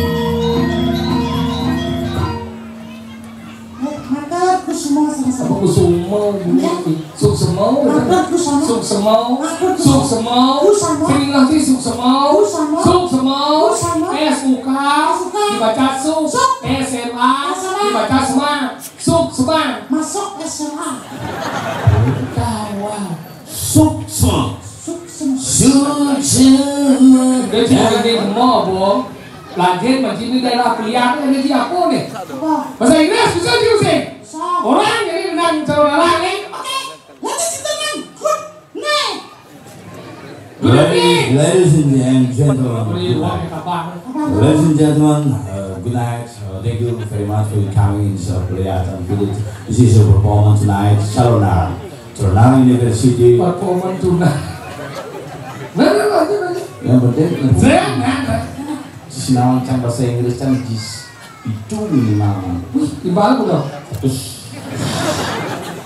Hei, mantap, ku semua sama-sama. Apa ku semua? Iya. Suk semua. Mantap, ku sama. Suk semua. Mantap, ku Suk sama. Semua. Ku sama. Sering lagi suk semua. Ku sama. Suk semua. Ku sama. S U K. S U K. Dibaca suk. Suk. S M A. S M A. Dibaca sema. Suk sema. Masuk S M A. Tawa. Suk sema. Suk sama. Suk sema. Dia cuma dia semua, Bung. Lagi macam ni daerah pilihan ada di apa ni? Apa? Bahasa Inggris bisa juga sih. Bisa. Orang jadi menang calon orang ni. Oke. Ladies and gentlemen, good night. Good evening. Ladies, ladies and gentlemen, good night. Ladies and gentlemen, uh, good night. Uh, thank you very much for your coming in Peliatan Village. This is a performance tonight. Calonarang. Calonarang University. Performance tonight. Nah, nah, nah, nah, nah. Yang penting, Nah, nah, nah. Sinaon can bahasa Inggris can jis itu minimal. Wih, di bawah dong. Terus.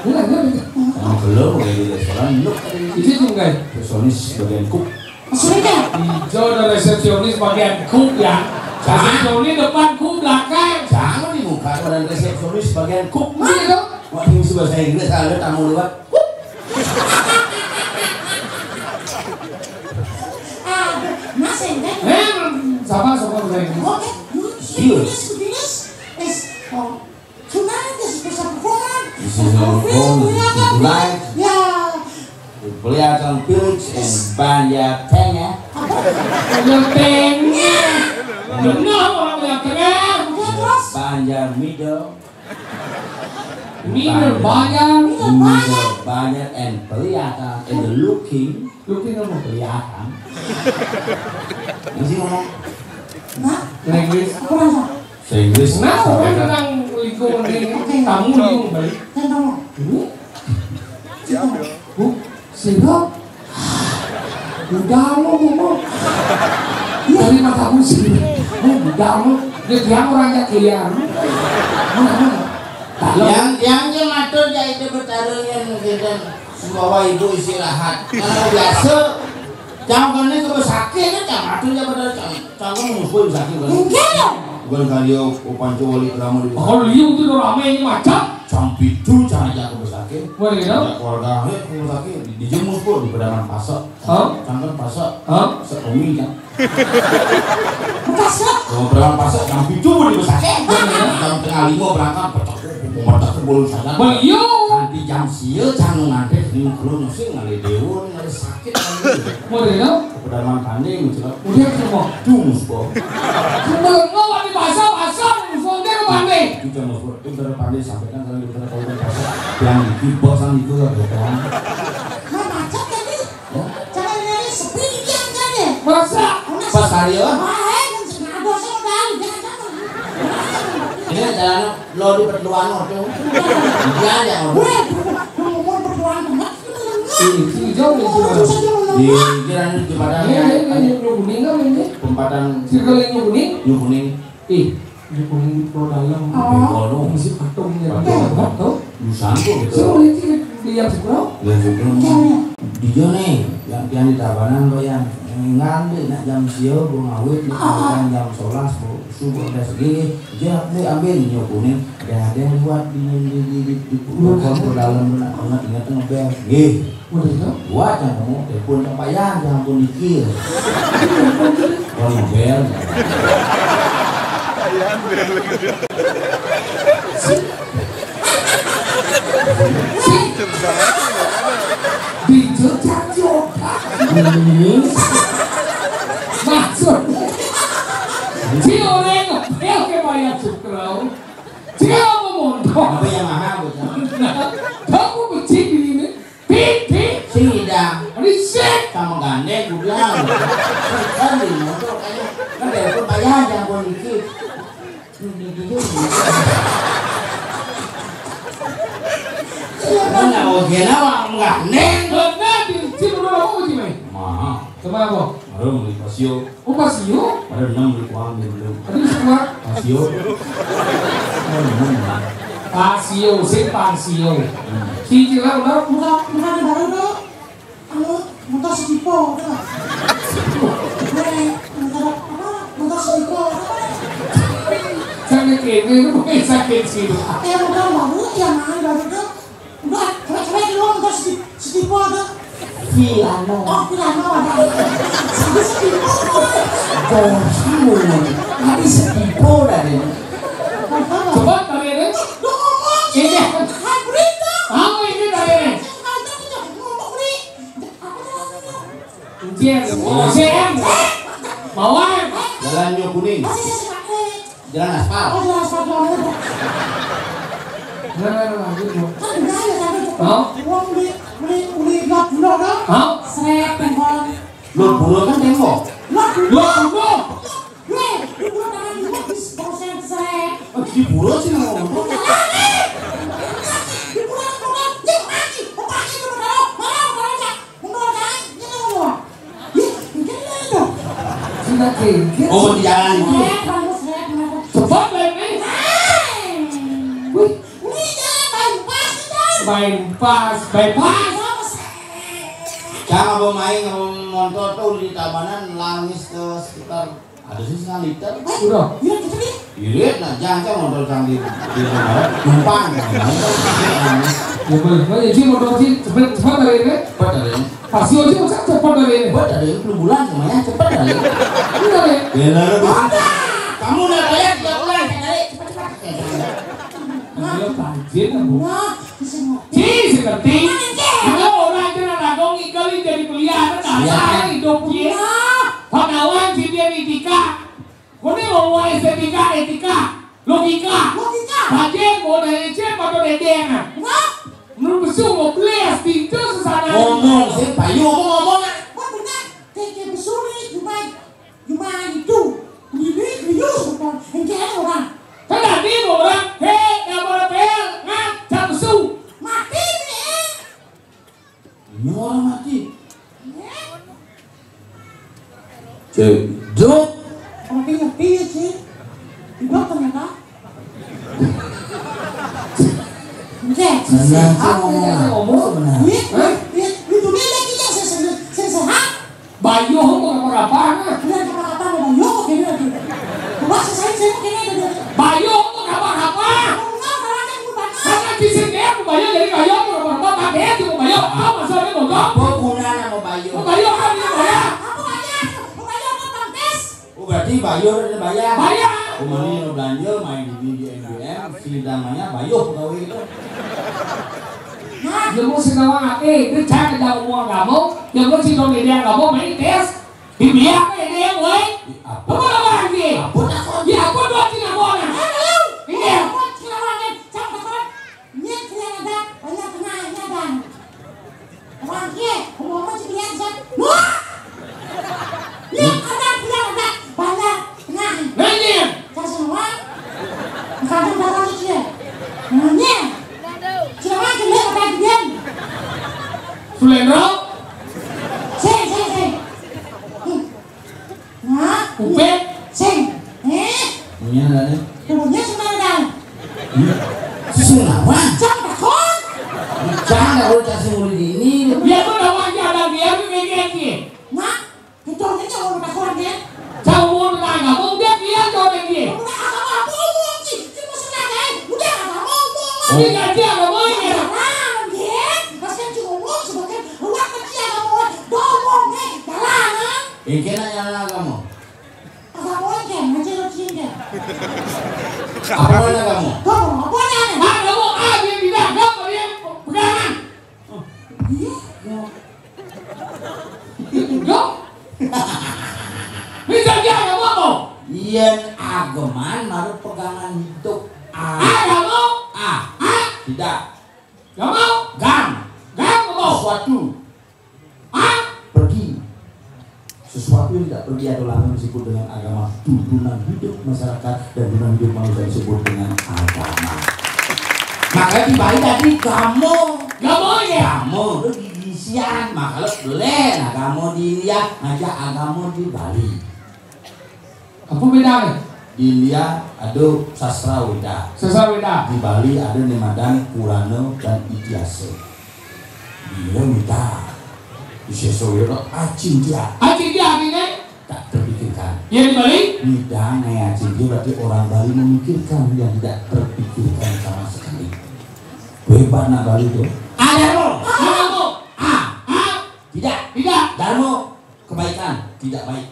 Nah, nah, nah. Yang belum kayak di restoran, lu Itu juga. Resepsionis bagian cook. Maksudnya? Ijo ada resepsionis bagian cook ya. Resepsionis depan, cook belakang. Jangan di muka, ada resepsionis bagian cook. Iya dong. Wah, ini bahasa Inggris, ada tamu lewat. Ah, Mas Enten. Eh, sama, sama bahasa Inggris. Oke, you, you, Iya. This, this is, oh, tonight is special performance. This is our performance tonight. Ya. Peliatan Village and Banjar Tengah. Apa? Banjar Tengah. Benar orang Banjar Tengah. Ya, terus? Banjar Middle. Middle Banjar. Middle Banjar and Peliatan and the looking. Looking apa? Peliatan. Ini sih ngomong. Nah? Language. Apa rasa? Bahasa Inggris. Nah, orang tentang lingkungan ini. Oke. Tamu lingkungan balik. Tentang apa? Ini? Tentang apa? Bu, sirop. Udah lo ngomong. Iya. Dari mata musik. Oh, udah lo. Dia tiang orang jak kilian. Mana, mana? Yang, yang dia matur ya itu bertarung yang mungkin sembawa ibu istirahat. Kalau biasa, jangan kena ke sakit kan, jangan matur ya pada jangan, jangan musuh sakit kan. Enggak. Bukan kali yo, oh, panco wali drama di Oh, liu tu dah ramai ni macam. Jam pitu cahaya aku besakit. Mana dia? Ada keluarga, hei, aku besakit. Di, di jemus pun, di pedaman pasok. Hah? Jangan pasok. Hah? Sekomi kan. Pasok. Oh, pedaman pasok, jam pitu pun di besakit. Mana dia? Jam tengah lima berangkat, petak, petak, petak, belum sadar. Bang, iyo. Nanti jam sia, jangan ngantek, lima kilo nyusing, ngalih dewa, ngalih sakit, ngalih. Mana dia? Pedaman Pande, mencelak. Udah, semua. Dumus, Bang. Semua, mau di pasar, pasar, semua dia ke Pande. Itu jam, Bang. Itu dari Pande sampai kan kalau kita tahu kan pasar. Yang itu, bosan itu lah, bosan. Nah, macet tadi. Hah? Jangan nyari sepi, dia enggak deh. Masa? Pas hari, ya? Wah, eh, kan ada sama kali, jangan, jangan. Ini jalan lo di perluan waktu. Iya, ya. Weh, umur perluan banget. Ini jauh itu. Di jalan di Padang. Ini, ini, ini, ini, ini, ini. Perempatan Circle ini, ini. Ini kuning. Ih, ini kuning pro dalam. Oh. Kono. Masih patung ya. Patung. Hebat, tau? Busan tuh gitu. Coba lihat sih, lihat sekolah. Lihat sekolah. Iya, iya. Di Jone, yang, yang di Tabanan, Pak, yang ngambil nak jam sio, bu ngawit, nak makan jam sebelas, bu subuh ada segini. Dia ambil, ambil, ini kuning. Ada, ada yang lewat di, di, di, di, di, di, di dalam, nak, nak, ingat ngebel. Nggih. Udah itu? Buat yang kamu telepon Pak Yan, jangan pun dikir. Kalau ngebel. Si, Maksud. Si orang ngepel ke bayar sukro. Si orang mau montok. Apa yang mahal, bocah? Nah, kamu becik ini. Piti. Sida. Risik. Sama gandeng, gudang. Kan di motor kayaknya. Kan dari itu bayar, jangan dikit. Mana oke, nama nggak neng. Benar, di sini udah mau uji, Mai. Mahal. Kenapa? Ada beli pasio. Oh, pasio? Ada enam beli kuang di belum. Ada semua. Pasio. Ada enam, Mai. Pasio, si pasio. Hmm. Si Cila udah buka, buka baru tuh. Anu, motor setipe, udah. Gue, motor apa? Motor setipe, apa? Sakit ini, lu pakai sakit sih. Eh, motor baru, ya, main baru tuh. Udah, coba, coba dulu motor seti-, setipe tuh. Vilano. Oh, Vilano ada. Satu setipe. Bos, lu. Tadi setipe tadi. Motor baru. Coba, kali ini. Lu ngomong. Ini. Hybrid tuh. Tahu ini tadi. Hybrid tuh, ngomong, Bri. Kuncian, kuncian. Bawang. Jalan Nyo Kuning. Jalan aspal. Nah, nah, nah, lanjut, Bang. Hah? Srek, tengkol. Lo bulo kan tengkol. Lo bulo. Lo bulo. Weh, lo bulo tangan lo di bawah srek. Oh, di bulo sih ngomong. Di bulo, di bulo. Yuk, mati. Mati, mati, mati. Menurut saya, ini menurut. Ih, ini itu. Sudah geger. Oh, di jalan itu. Eh, bagus, eh, kenapa? Cepat, Beb, nih. Wih. Ini jalan bypass itu. Bypass, bypass. Bagus. Jangan mau main, mau montor tuh di Tabanan, langis ke sekitar Ada sih setengah liter. Udah. Iya, gitu nih. Iya, nah, jangan, jangan modal canggih. Di mana? Numpang. Ya, boleh. Oh, ya, Ji, modal, Ji. Cepet, cepet dari ini. Cepet dari ini. Pasti, Oji, masa cepet dari ini? Cepet dari ini, sepuluh bulan semuanya, cepet dari ini. Iya, ya. Ya, lalu, kamu udah bayar tiga bulan, saya tarik. Cepet, cepet. Iya, banjir, Bu. Wah, bisa ngerti. Ji, sing ngerti. Mana, Ji? Ada orang aja nang rago ngikeli jadi belian, kan? Iya, dasar kan? Hidup, Ji. Iya. Pagawan, Ji, dia di Dika. Kone ngomong estetika, etika, logika. Logika. Bajen, mau dari Ece, apa tuh dendeng, ah? Wah. Menurut besu, mau beli, es pintu, sesana. Ngomong, sih, payu, ngomong, ngomong, ah. Wah, benar. Teke besu nih, cuma, cuma itu. Ini, serius, bukan. Yang kayak orang. Kan tadi mau orang, hei, nggak boleh pel, ngan, jam besu. Mati nih, eh. Ini orang mati. Cek, jok. Orang pindah-pindah sih. Di belakang ya, Kak? Enggak, Senang sih, aku ngomong. Ngomong sebenarnya. Iya, iya, iya. Itu dia lagi yang se-, se-, se-, sehat. Bayu, mau apa-apa, nah? Udah apa-apa, mau Bayu, kok gini lagi? Coba selesai, saya mau gini aja dulu. Bayu, mau apa-apa? Enggak, kalau ada yang mau banyak. Karena di sini aku Bayu, jadi Bayu, mau apa-apa, pakai aja, mau Bayu, apa masalahnya, mau apa? Apa gunanya mau Bayu? Mau Bayu, apa dia, Bayu? Apa aja? Mau Bayu apa, Bang Tes? Oh, berarti Bayu ada bayar. Bayar. Kemarin lo belanja, main di, di M B M, si namanya Bayu, pegawai itu. Nah. Ya, mau si kawan, eh, dia cakap dah umur kamu, ya, mau si dong dia kamu, main tes. Di biar apa ya, dia, woi? Apa? Apa lagi? Apa takut? Ya, apa dua Cina bola? Iya. Apa Cina bola? Siapa takut? Nyet, kalian ada, banyak kena, ini ada. Orang kia, ngomong apa sih kalian, siap? Wah! Nyet, ada, kalian ada, banyak kena. Nanya. Kasih semua. Kadang datang sih dia. Nanya. Siapa yang kena, kata dia? Sulendro? Sing, sing, sing. Hmm. Nah, Ubed. Sing. Eh? Punya ada nih. Punya semua ada. Iya. Sing apa? Jangan takut. Jangan takut, kasih murid ini. Ya, tuh, lawan dia, ada dia, tuh, kayak dia. Nah, itu aja jangan takut, ya. Jauh mau tanya, mau dia, dia, jauh dari dia. Udah, apa, apa, ngomong, sih. Cuma sengaja, eh. Udah, apa, ngomong, eh. Oh. Dia, dia, ngomong, ya. Jangan, dia. Pas kan cuma ngomong, sebagai ruang kecil, ngomong, ngomong, eh. Jangan, eh. Eh, kena nyala kamu. Apa poin, Ken? Macam lo cinta. Apa poinnya kamu? Kamu, apa poinnya? Ah, kamu, ah, dia tidak, kamu, dia pegangan. Oh, iya? Ya. Tidak. Nggak mau. Gang. Gang nggak mau. Sesuatu. Ah? Pergi. Sesuatu yang tidak pergi atau lantung disebut dengan agama. Tuntunan hidup masyarakat dan tuntunan hidup manusia disebut dengan agama. Makanya di Bali tadi gamo. Gamo ya? Gamo, lu gigisian, makanya boleh. Nah, gamo di India, ngajak agama di Bali. Apa bedanya? Di India ada sastra Weda. Sastra Weda. Di Bali ada nemadan Purana dan Itihasa. Dia minta di sastra Weda acintya. Acintya artinya? Tak terpikirkan. Ya, di Bali? Bidang acintya berarti orang Bali memikirkan yang tidak terpikirkan sama sekali. Hebat nak Bali tu. Ada apa? Ada apa? Ah, ah, tidak. Tidak. Dharma, kebaikan, tidak baik.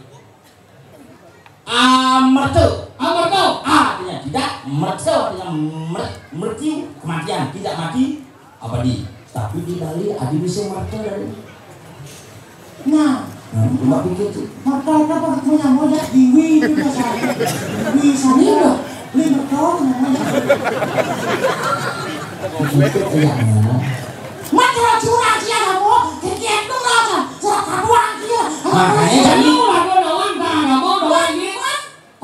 Amarta. Amarta. A artinya tidak, marta artinya mer-, mertiu, kematian, tidak mati, abadi. Tapi di Bali ada bisa marta dari. Nah, nah, coba pikir tu. Marta apa punya moja diwi itu biasa. Diwi sana. Lima tahun namanya. Itu kayaknya. Mat curang-curang sia kamu, kekian tu rasa, serah kabuang sia. Makanya jadi. Lagu doang, nah, kamu doang ini.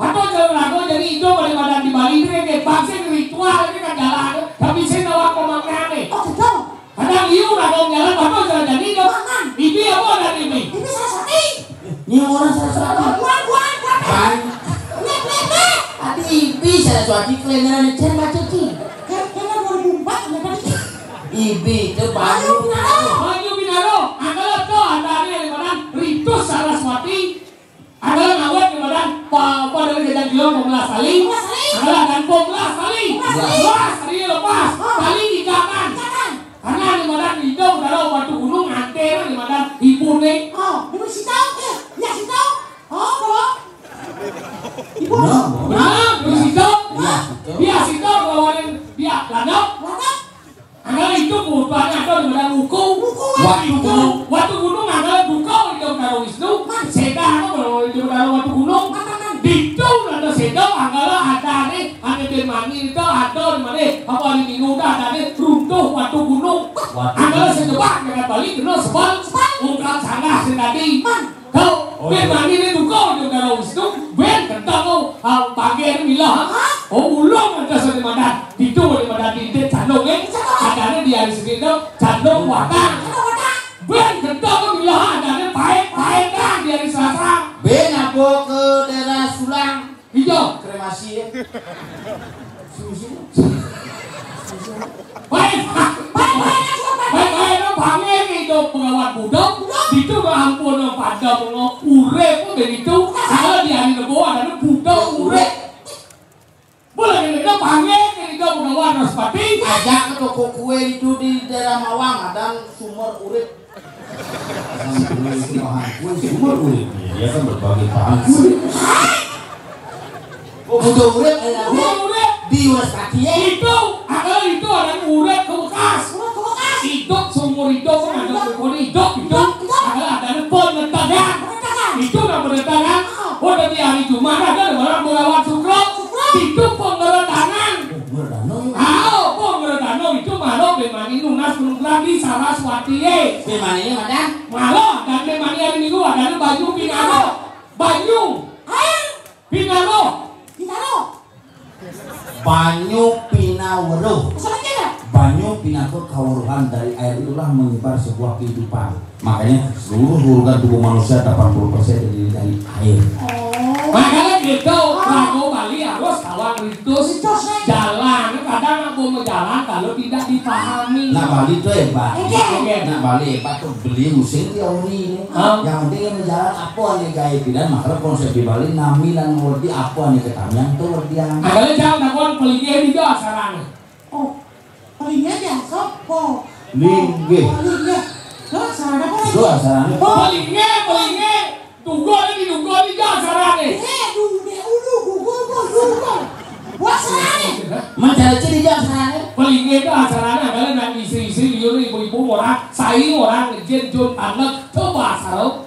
Atau kalau lagu jadi itu pada badan di Bali itu kan kayak bangsa ritual itu kan jalan. Tapi saya tahu apa maknanya. Oh, betul. Kadang iu lagu jalan, atau jalan jadi itu. Mangan. Ini apa ada ini? Ini salah satu. Ini orang salah satu. Buang, buang, buang. Baik. Lep, lep, lep. Tadi ibi salah satu kelengaran yang saya baca tu. Kan, kan dua ribu empat, kenapa? Ibi itu banyu. Banyu Binaro. Angkala to andane adané Ritus Saraswati. Angkala ngawet adané pa-, apa adané jajang kilo empat belas kali. Empat belas kali. Angkala dan empat belas kali. Empat belas kali. Empat belas kali lepas. Oh. Tali ikatan. Ikatan. Karena adané Ritus Binaro Watu Gunung, adané adané ibuné. Oh, ibu si tahu, eh, ya si tahu. Oh, apa? Ibu. Nah, nah, terus itu. Iya, itu. Dia situ bawain dia ladang. Ladang. Angkala itu butuhnya ada di mana buku. Buku. Watu Gunung. Watu Gunung angkala buku itu karo Wisnu. Mas. Séda apa kalau itu karo Watu Gunung. Mana, mana? Itu ada séda angkala adané, adané di mana itu ada di mana? Apa di minggu udah adané runtuh Watu Gunung. Watu. Angkala sing jebak dengan Bali kena sebal. Sebal. Ungkap sanggah sing tadi. Man. Kau, oh, ben iya. Mani né duka aja karo Wisnu, ben kentang kau, ah, panggih mila, ha? Oh, ulung ada seni madan. Itu boleh madan di, di Candung, eh? Adané di hari Senin tu, Candung Watang. Ben kentang kau mila, adané paek, paek kan di hari Selasa. Ben apa ke daerah Sulang? Iya. Kremasi, ya. Sini, sini. Baik, baik, baik, baik, baik, baik, baik, itu pengawan budak, itu udah ampun, pada mengo urip pun begitu. Kalau di hari Rebo ada budak urip. Boleh kita panggil, kita pengawan Naspati. Ajak ke toko kue itu di daerah Mawang, ada sumur urip. Kue sumur urip. Dia kan berbagi paham. Oh, budak urip, eh, budak urip. Di Wonspati, eh. Itu, ada itu, ada urip ke bekas. Urip ke bekas. Hidup, seumur hidup, kan ada sumur hidup, hidup. Ada, ada pun mentegang. Mentegang. Itu nak mentegang. Oh, dari hari Jumat ada orang melawan Sukro. Sukro. Itu pengeretangan. Pengeretangan. Ah, oh, pengeretangan itu malah memang nunas penunggulan di Saraswati, eh. Memang ini, Madam? Malah, dan memang hari Minggu ada banyu pinaro. Banyu. Air. Pinaro. Pinaro. Banyu pinawero. Maksudnya apa? Banyu pinaka kaweruhan, dari air itulah menyebar sebuah kehidupan. Makanya seluruh organ tubuh manusia delapan puluh persen terdiri dari air. Oh. Makanya gitu, ah, lagu Bali harus kawan ritus. Ritus, eh. Jalan. Kadang nak mau jalan kalau tidak dipahami. Nak Bali tu hebat. Oke. Oke. Nak Bali hebat tu beli using teori ni. Hah? Yang penting yang jalan apa ni gaya pilihan, makanya konsep di Bali nami lan mau di apa ni ketamian tu dia. Ada jam nak kawan pelinggih juga sekarang. Oh, paling aja sopo. Linggih. Paling ya. Lo salah apa lagi? Lo salah. Paling ya, paling ya. Tunggu lagi, tunggu lagi, jangan salah deh. Eh, dulu deh, ulu, gugur, gugur, gugur. Buat salah deh. Mencari ciri jangan salah deh. Paling ya itu acaranya adalah nang istri-istri, liur ibu-ibu, orang, sai orang, ngejin, jun, anak, coba salah.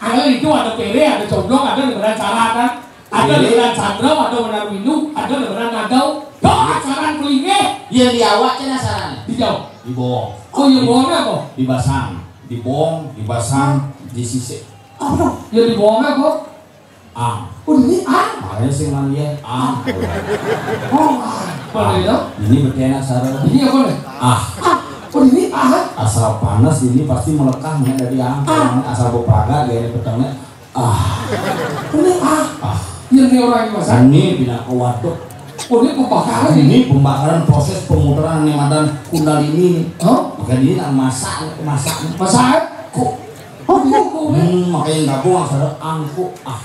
Ada itu, ada pere, ada coblok, ada dengan cara kan. Ada dengan Chandra, ada dengan Windu, ada dengan Nadau. Doa saran kulingih. Yén di awak cenah sarané. Dijawab. Dibohong. Oh, iya, bohongnya apa? Dibasang. Dibohong, dibasang, disisik. Apa tuh? Ya, dibohongnya apa? Ang. Oh, ini ang. Makanya sing manggil ang. Oh, ang. Apa itu? Ini betina sarané. Ini apa nih? Ah. Ah. Oh, ini ah. Asal panas ini pasti melekah nih dari ang. Ah. Asal bepraga dia ini petengnya. Ah. Ini ah. Ah. Yang ini orang yang masak. Ini pindah ke waduk. Oh, ini pembakaran ini. Ini pembakaran, proses pemutaran ini madan kundalini. Hah? Makanya ini nang masak, masak. Masak? Kok? Oh, kok, kok, hmm, makanya gabung asal angkuk. Ah.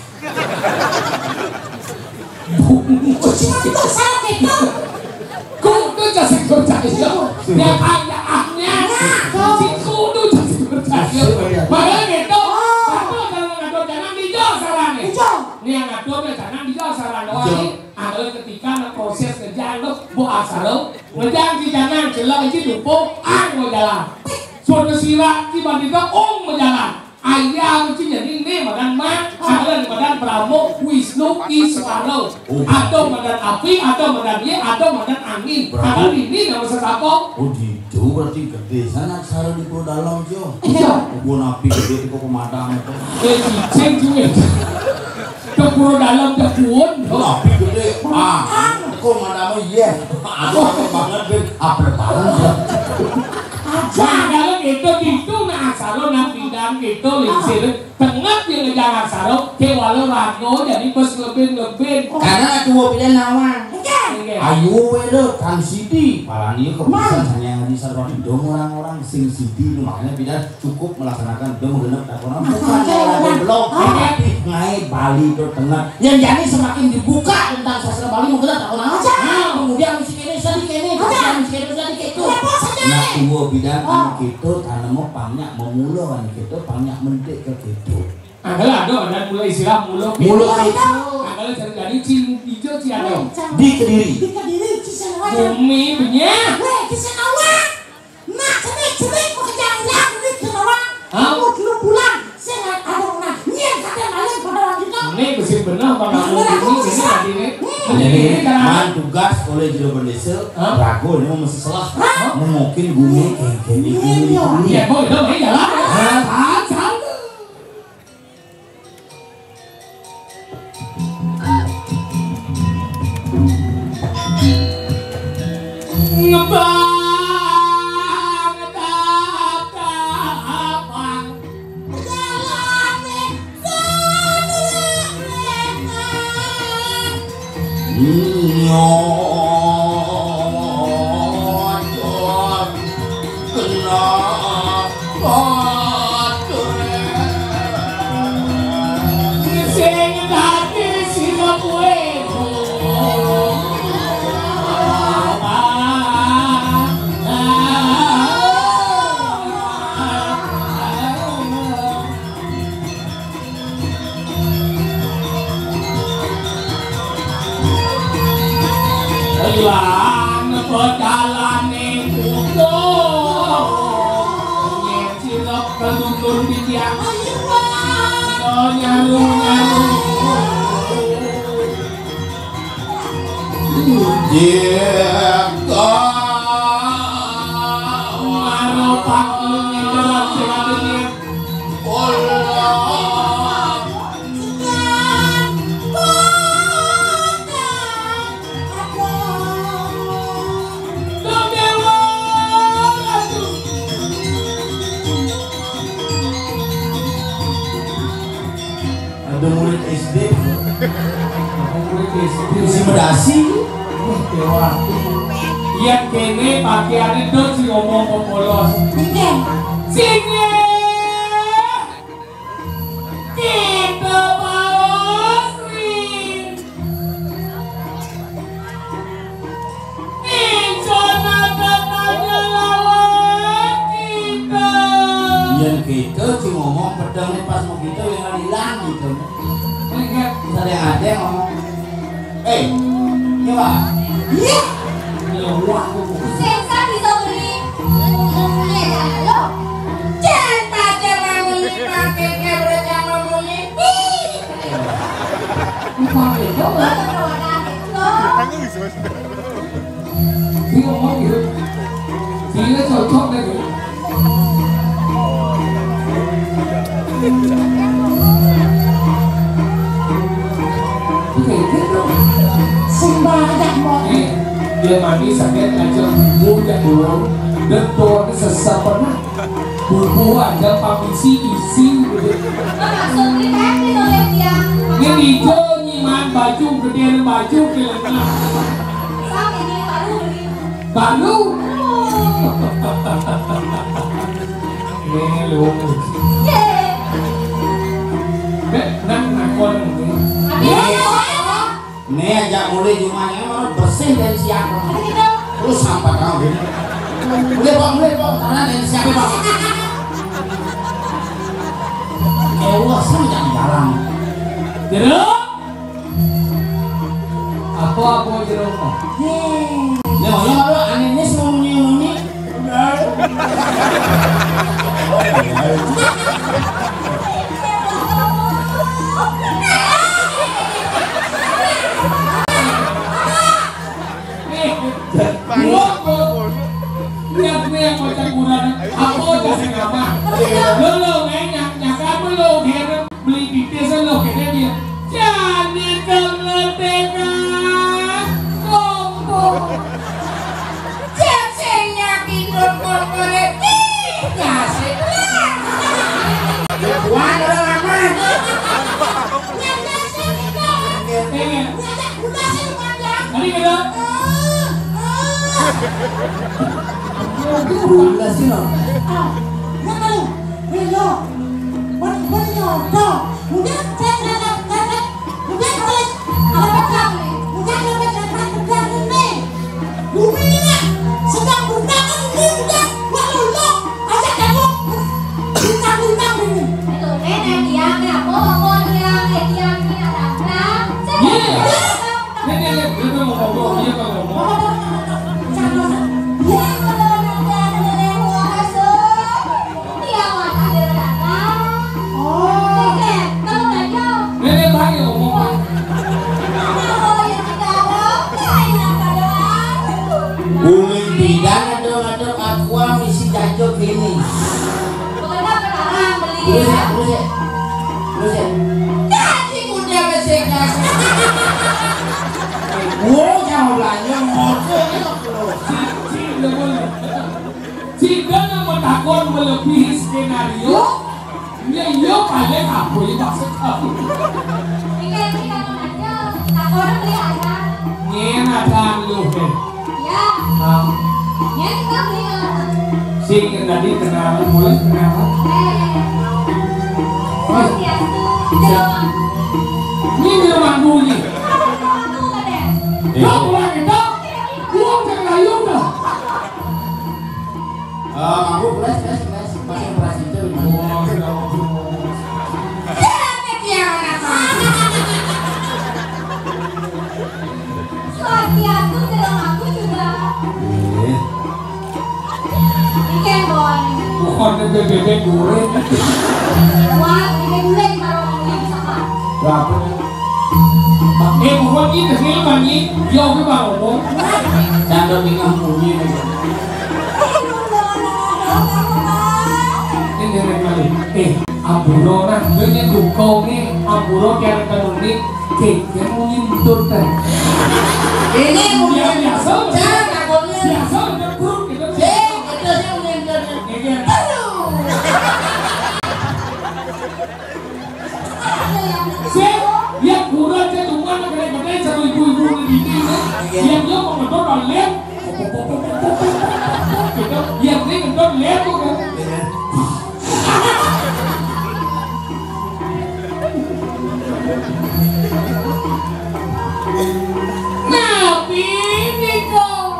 Kudu sing percaya. Ya, ada ahnya. Si kudu sing percaya. Padahal gitu. Apa kalau ngatur jangan dijauh sarané? Dijauh. Nih, yang ngatur ya jangan dijauh sarané. Dijauh. Adalah ketika na proses ngejang lo, bu asaro, ngejang di jangan, celak aja dupung, ang mau jalan. Suatu sirat di bandita, ong mau jalan. Ayah mesti jadi ini madan ma, ada madan Brahma, Wisnu, Iswara. Oh. Atau madan api, atau madan ye, atau madan angin. Berarti atau ini nama sesapa? Oh, gitu berarti gedé sana aksara di Pura Dalam, Jo. Iya. Kebun api gedé di pemadam itu. Eh, cicing juga. Ke Pura Dalam, ke kebun. Oh, api gedé. Ah, kok pemadam, iya. Aduh, apa banget, Ben. Apa banget, ya? Nah, kalau gitu, gitu, nah, asal lo nak bidang gitu, lingsir. Tengah dia ngejar aksara, kewala raga jadi bos ngebin-ngebin. Karena tua pilihan nawang. Oke. Ayo wé lo, tan sidi. Malah dia keputusan hanya ngaji sarwa dong orang-orang sing sidi, lu makanya pilihan cukup melaksanakan dong genep tak orang bukan orang belum tapi ngai Bali itu tengah. Yang jadi semakin dibuka tentang sastra Bali mungkin tak orang aja. Nah, kemudian mesti kene, sadi kene, kemudian mesti kene, sadi kene. Nah, tua bidang anu gitu, tanam pangnya memulai gitu, pangnya mentik ke gitu. Adalah ada, ada mulai istilah mula. Mula itu. Adalah cari dari cing hijau ciano. Di Kediri. Di Kediri, Cisarua. Bumi punya. Weh, Cisarua. Nak cenik-cenik pekerjaan yang di Cisarua. Hah? Kamu dulu pulang. Saya nggak ada orang. Nyien kata maling pada orang kita. Ini besi benar, Bang. Nah, ini, ini, ini, ini. Jadi, ini karena man tugas oleh Jero Bendesa, rago ini mau mesti salah. Hah? Mau mungkin bumi, kayak gini, bumi, bumi. Ya, mau itu, ini jalan. Hah? Tahan, tahan. Sing dadi sira kowe. Lan becalane kuda. Yen sira kelutur titiang. Ayo, Pak. Nyaru-nyaru. Jika. Maro Pak, ngejerat sing apinya. Ada murid S D. Murid S D. Si medasi. Wah, dewa. Iya, kene pakaiannya dot si ngomong popolos. Sini. Kita Pak Osri. Ingsun ada tanya lawan kita. Yen kita sing ngomong pedang pas mau kita yang ilang gitu. Bisa ada yang ada ngomong. Eh, coba. Iya. Sing sah bisa beli. Iya, jangan lo. Jangan pakai manguni, pakai kayak berjalan manguni. Ih. Bukan itu, Bang. Sing Ngomong gitu. Dia cocok deh gitu. Oke, gitu. Sembarangan mau. Eh, dia mandi sakit aja. Bujang dulu. Dan tuan sesat pernah. Bubu aja pamisi isi gitu. Maksudnya kan gitu ya, dia. Ini hijau nyiman baju, gedean baju, kelengar. Sama ini baru beli. Baru. Ini lu. Ye. Nek, nang nakon ini. Ada apa? Nih, ajak mulai jumahnya, mau bersih dari siapa? Ada gitu. Terus sampai tahu ini. Mulai, Pak, mulai, Pak, karena dari siapa, Pak? Eh, wah, sih jangan jalan. Jeruk. Apa, apa jeruk? Ye. Nih, mau yang apa? Aneh, ini semua munyi-munyi. Nih, gua, gua. Lihat nih yang baca Quran. Apa udah sing apa? Lo, lo, ngenyak, nyak apa lo? Dia beli di desa lo, kayaknya dia. Jadi temen tengah. Kompor. Cacingnya tidur kompor. Ih, kasih pulang. Wah, udah lama. Yang kasih tidur. Iya. Udah sih, Bang, ya. Tadi kita. Ah, ah. Udah sih, Bang. Ah, ya, kalau. Beliau. Beliau. Udah, saya, saya, saya, saya. Udah, saya. Ada apa? Udah, saya, saya, saya, udah, ini. Bumi ini, Mak, sedang berbangun ini, udah. Wah, lo, lo. Ajak kamu. Bintang-bintang ini. Itu, Nenek, tiang, ya. Oh, oh, tiang, eh, tiang, ini ada apa? Saya, iya. Saya, Nek, nek, nek, dia tuh mau ngomong, dia mau ngomong. Nek, nek, baik ya ngomong, Pak. Guling bidang ada, ada aqua misi jancuk ini. Terus ya, terus ya. Terus ya. Jadi udah besek. Gua jangan belanja motor itu. Cik, cik, udah boleh. Cik, kan nama takon melebihi skenario. Iya, iya, paling apa ya maksud kamu? Ini kan, ini kan aja. Takon beli aja. Nyen ada lu, deh. Ya. Nah. Ya, kita beli apa? Sing tadi kenal, mulai kenal. Eh. Mas, ya, itu. Ini minuman bunyi. Aku nggak deh. Kau pulang itu, gua cek layu dah. Eh, aku flash, flash, flash. Pas yang flash itu, gimana? Wah, ya ampun. Swastiastu, dalam aku juga. Iya. Ikan boy. Bukan bebek goreng. Wah, bebek goreng kalau ngomongnya bisa, Pak. Berapa? Eh, pokoknya ini kesini, Pak, nih. Ya, oke, Pak, ngomong. Canda tinggal bunyi, nih. Ini dari kali. Eh, Ampura, nah, dia nya dukung nih. Ampura, tiada kanun nih. Cek, dia mau nyintut, kan? Ini mungkin biasa, jangan takutnya. Biasa, udah brut, gitu. Cek, itu sih mungkin dia. Iya, iya. Aduh. Sing, ya kurang aja cuma gede-gede seru ibu-ibu di sini. Iya. Yang dia mau nonton online. Gitu. Yang dia nonton lihat tuh kan. Iya. Nah, ini dong.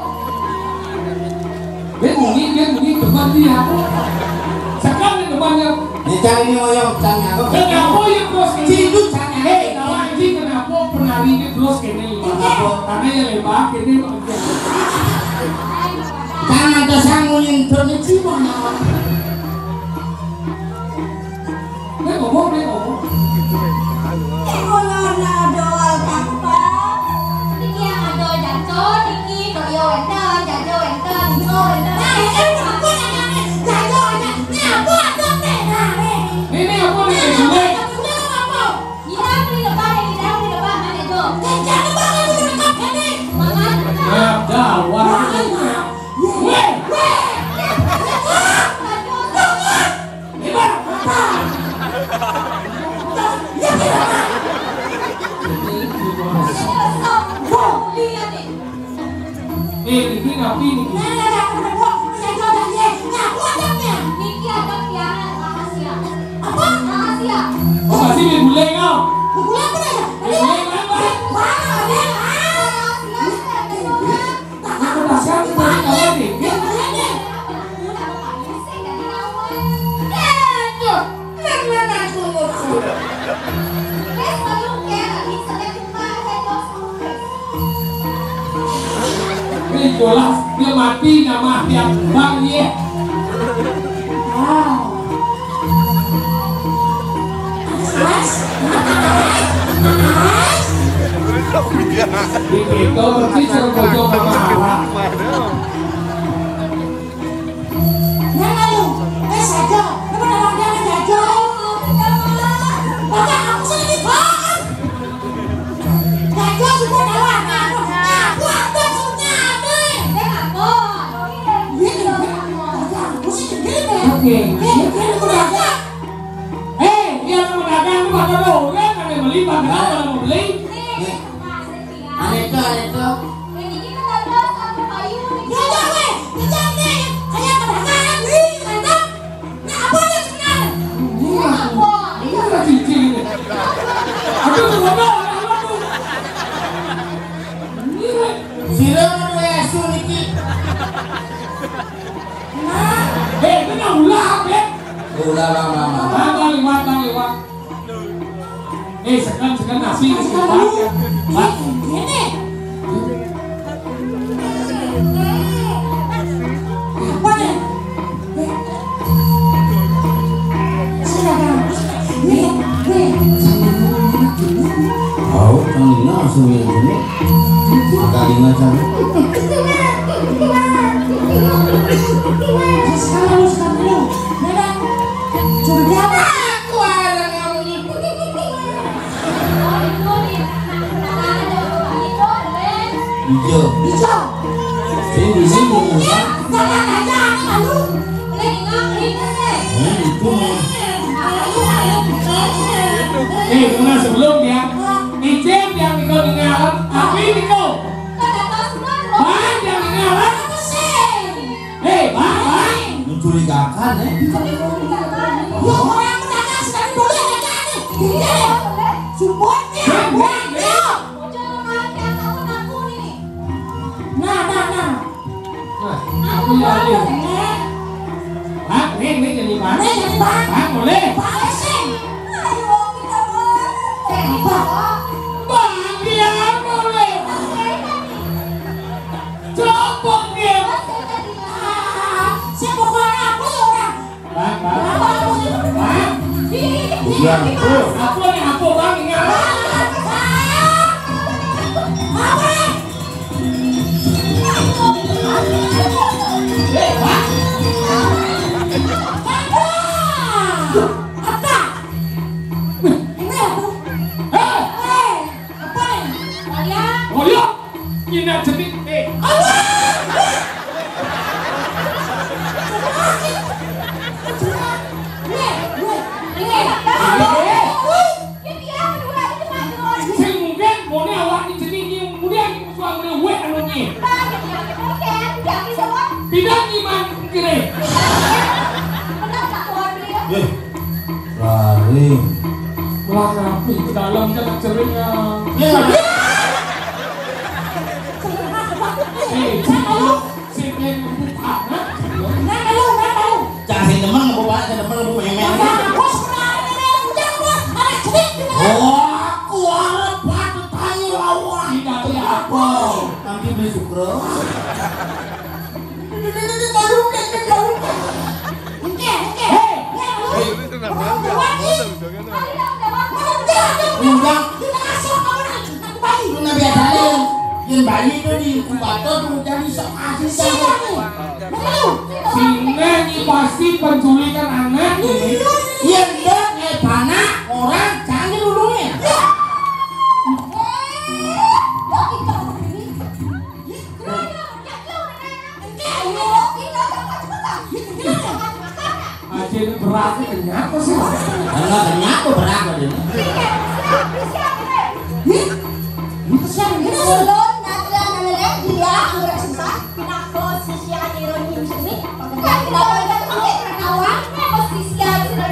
Dia bunyi, dia bunyi, depan dia. Sekarang di depannya. Ini cari ini oyong, cari aku. Kenapa ya, Bos? Cindu cari. Eh, kawan, ini kenapa penari ini, Bos, kene lima? Kenapa? Karena ya lebar, kene. Jangan ada sangu yang terkecil, Bang. Dia ngomong, dia ngomong. Ini ngomong ada doa tanpa. Niki yang ada jatuh, niki doa wénten, jatuh Ini apa nih, Bule? Nah, gawat. Weh, weh. Ini apa? Eh, ini ngapain ini? Niki ada tiang rahasia. Apa? Rahasia. Oh, masih di Bule kau? Bule apa dah? Bule apa? Mana ada? Ah. Rahasia, rahasia. Aku tak siap, aku tak siap. Ini jelas dia mati nama tiap bang ye. Wow. Di itu berarti suruh bocor sama awak. Yang lalu, eh, saja. Apa nama dia, saja? Bapak, aku sendiri, Pak. Jago semua kalah, aku, aku ada semuanya, ada. Dia apa? Iya, iya. Aku sih gini deh. Oke. Eh, dia mau dagang. Eh, dia mau dagang, lu pada mau, kan? Ada beli, pada mau beli. Nih. Ada itu, ada itu. Ini kita nggak tahu satu payung. Ya, ya, weh. Kita nih, kayak pedagang, nih, mantap. Nah, apa dia sebenarnya? Ini apa? Ini apa cincin ini? Aduh, coba, aduh. Ini, weh. Sira nu Yesu niki. Nah, eh, itu nang ulah, Beb. Ulah, Bang, Bang, Bang. Bang, Bang, liwat, Bang, liwat. Eh, sekan, sekan nasi, sekan nasi. Bang. Ini. Apa nih? Tahu, Kang Lina langsung yang ini. Kang Lina cari. Sekarang lu, sekarang lu. Dadah. Sudah dia apa? Aku ada kamu. Hijau. Hijau. Ini di sini, ya. Jangan aja, aku malu. Nah, itu. Eh, Muna, sebelum ya. Izin yang Niko dengar, tapi Niko. Bang yang dengar. Hei, Bang, Bang. Mencurigakan, eh. Ya, orang menanya sekali boleh aja nih. Iya. Support ya, buat ya. Nah, nah, nah. Nah, aku ya, ya. Bang, nih, nih jadi Bang. Nih jadi Bang. Bang, boleh. Bang, sih. Ayo, kita boleh. Bang, dia boleh. Copot dia. Siapa orang aku ya orang? Bang, Bang. Bang. Iya. Apa nih, apa, Bang? Ingat. Eh, Bang. Apa? Ini aku. Eh. Apa nih? Saya. Oh, iya. Ini jenis, eh. Allah! Sing mungkin mone awak ni jenis ni, kemudian suang dia wek anu ni. Tidak iman kiri. Eh, lari. Lah, rapi ke dalam, jangan cering, ya. Ya. Eh, sing yang buka, ha? Jangan sing demen, Bu, Pak. Sing demen, Bu, memek. Oh, aku arep patut tanya lawan. Tidak, tidak apa. Nanti beli sukro. Ini, ini, ini, baru, ini, ini, baru. Oke, oke. Hei. Ya, lu. Hei. Udah. Udah. Lu nggak biasa, lu. Yang Bali itu di inkubator, kemudian di sok kasih. Siapa nih? Singa iki pasti penculikan anak iki. Yen ndak, eh, panak, orang jangan nulungi. Aja berat kenyapa sih. Enggak kenyapa berat tadi. Ini kesian, ini. Ulun Nadra Naleleh, dia anggrek susah. Pinaka sisya Niro Nyungseni. Kan kita udah pakai kawan, apa sisya Niro?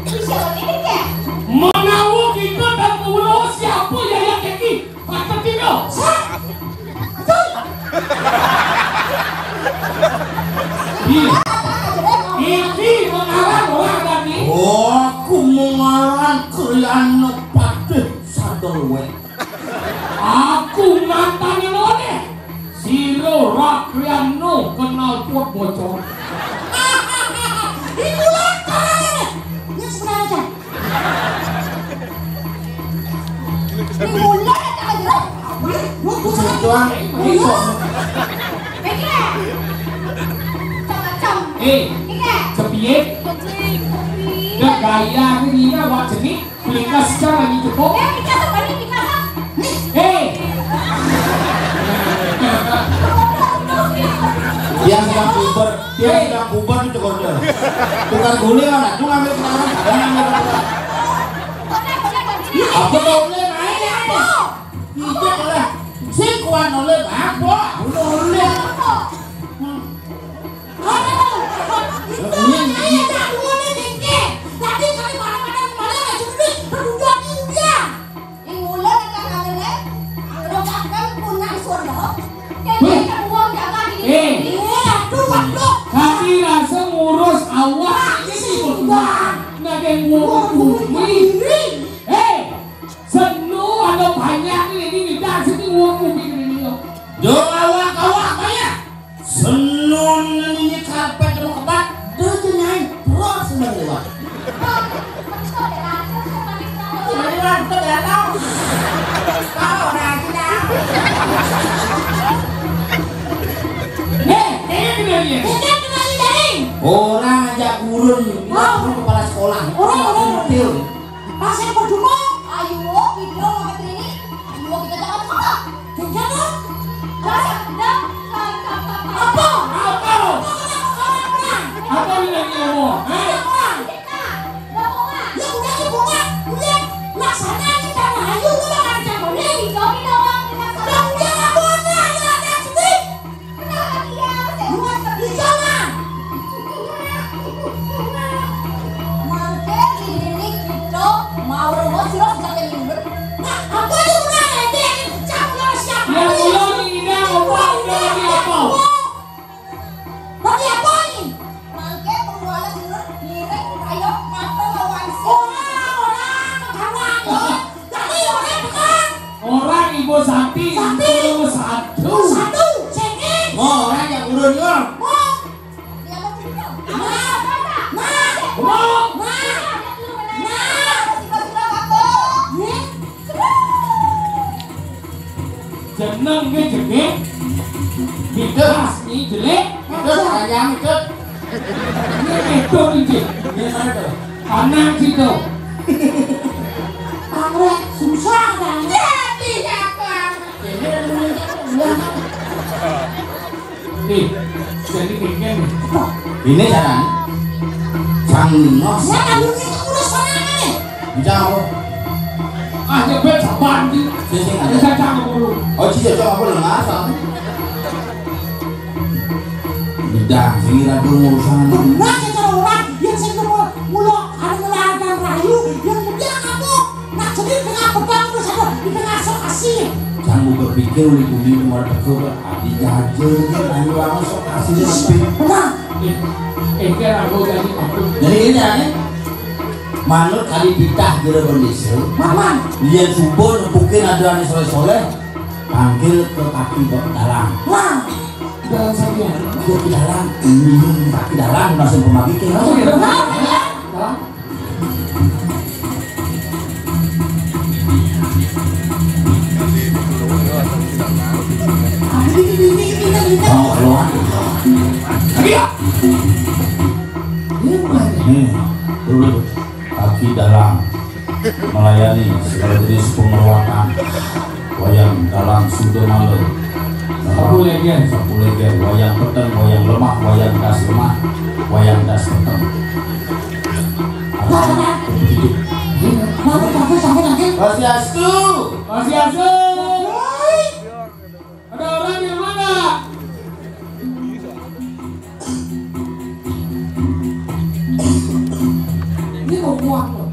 Sisya ini ke? Menawa kita tak tahu siapa yang yang kaki, patut kita. Iya. Iki mengarang orang tadi. Oh, aku mengarang kalian patih sadel wek. Aku mantan oleh Sira Rakriano kenal pot bocor. Iku lho, carane. Wis mulai aja. Iku lho, carane. Tuan, iso. Iki. Macam-macam. Eh, Iki. Cepiye? Kucing. Nek gaya ini awak jenis. Pikas kan lagi cukup. Eh, Pikas apa nih, Pikas? Eh. Dia sedang puber, dia sedang puber itu kode. Tukang guling anak tuh ngambil sekarang, ada ngambil sekarang. Apa tuh? Boleh main ya, apa? Tidak lah. Sing kuat oleh apa? Boleh. Hmm. Aduh, itu makanya tak boleh dikit. Tadi kali malam-malam kemarin nggak cuma duit, berdua dia. Yang mulut akan ada deh. Kalau gagal punah suara. Kayak kita buang jaga di Eh. Eh, aduh, aduh. Kaki rasa ngurus awak ini berdua. Nah, yang ngurus bumi. Eh, senu ada banyak nih, ini nih, dah sini ngurus bumi ini. Yo, awak-awak banyak. Senun ini karpet mau kebat, dia tuh nyai terus semua lewat. Lewat tuh ya tahu. Tahu nah kita. Nih, ini dia nih. Kita kembali dari. Orang aja gurun, oh, kepala sekolah. Orang, orang. Pentil. Pas yang berdua, ayo, video mau ini. Ayo, kita jangan apa? Jangan apa? Apa? Apa? Apa? Apa ini lagi, Romo? Hah? Ya udah, ya bunga. Udah, laksana kita, ayo, kita makan campur. Ya, hijau kita orang, kita. Ya udah, nggak boleh, ya, ada sedih. Orang Ibu Santi, Santi. Satu. Satu, sini. Mau orang yang urun, yo. Mau. Nah. Nah. Mau. Nah. Nah. Nih. Jeneng ke jeneng. Midas ni jelek. Midas sayang, Midas. Ini itu ni, Cik. Ini mana tu? Panang situ. Anggrek susah kan? Jadi apa? Ini Eh, jadi kengken. Ini jalan. Sang Nino. Ya, kamu ini urus sana ini. Jauh. Ah, nyebet saban di. Sing, sing, ada. Bisa cang dulu. Oh, cicak, cok, apa lengah, sang? Udah, sing ira dulu urusan. Benar, ya, kalau orang yang sing dulu, mulu, ada ngelarang rayu, yang dia apa? Nah, jadi di tengah pedang terus ada di tengah sok asih. Jangan berpikir oleh bumi luar teko, Pak. Adi jajar, ayo lawan sok asih sepi. Nah. Eh, eh, kan aku jadi takut. Jadi ini aneh. Manut kali titah jero bendesa. Maman. Lian subuh nempukin ada ane soleh-soleh. Panggil ke kaki dalam. Wah. Dalam saja. Dia ke dalam. Ini kaki dalam, langsung pemagi ke. Oh, iya. Hah? Oh, keluar. Lagi Ini dulu kaki dalam melayani segala jenis penguatan wayang dalam sudah malu. Sapu leger, sapu leger, wayang peteng, wayang lemah, wayang das lemah, wayang das peteng. Apa? Swastiastu. Swastiastu. Ada orang yang mana? Ini mau kuat loh.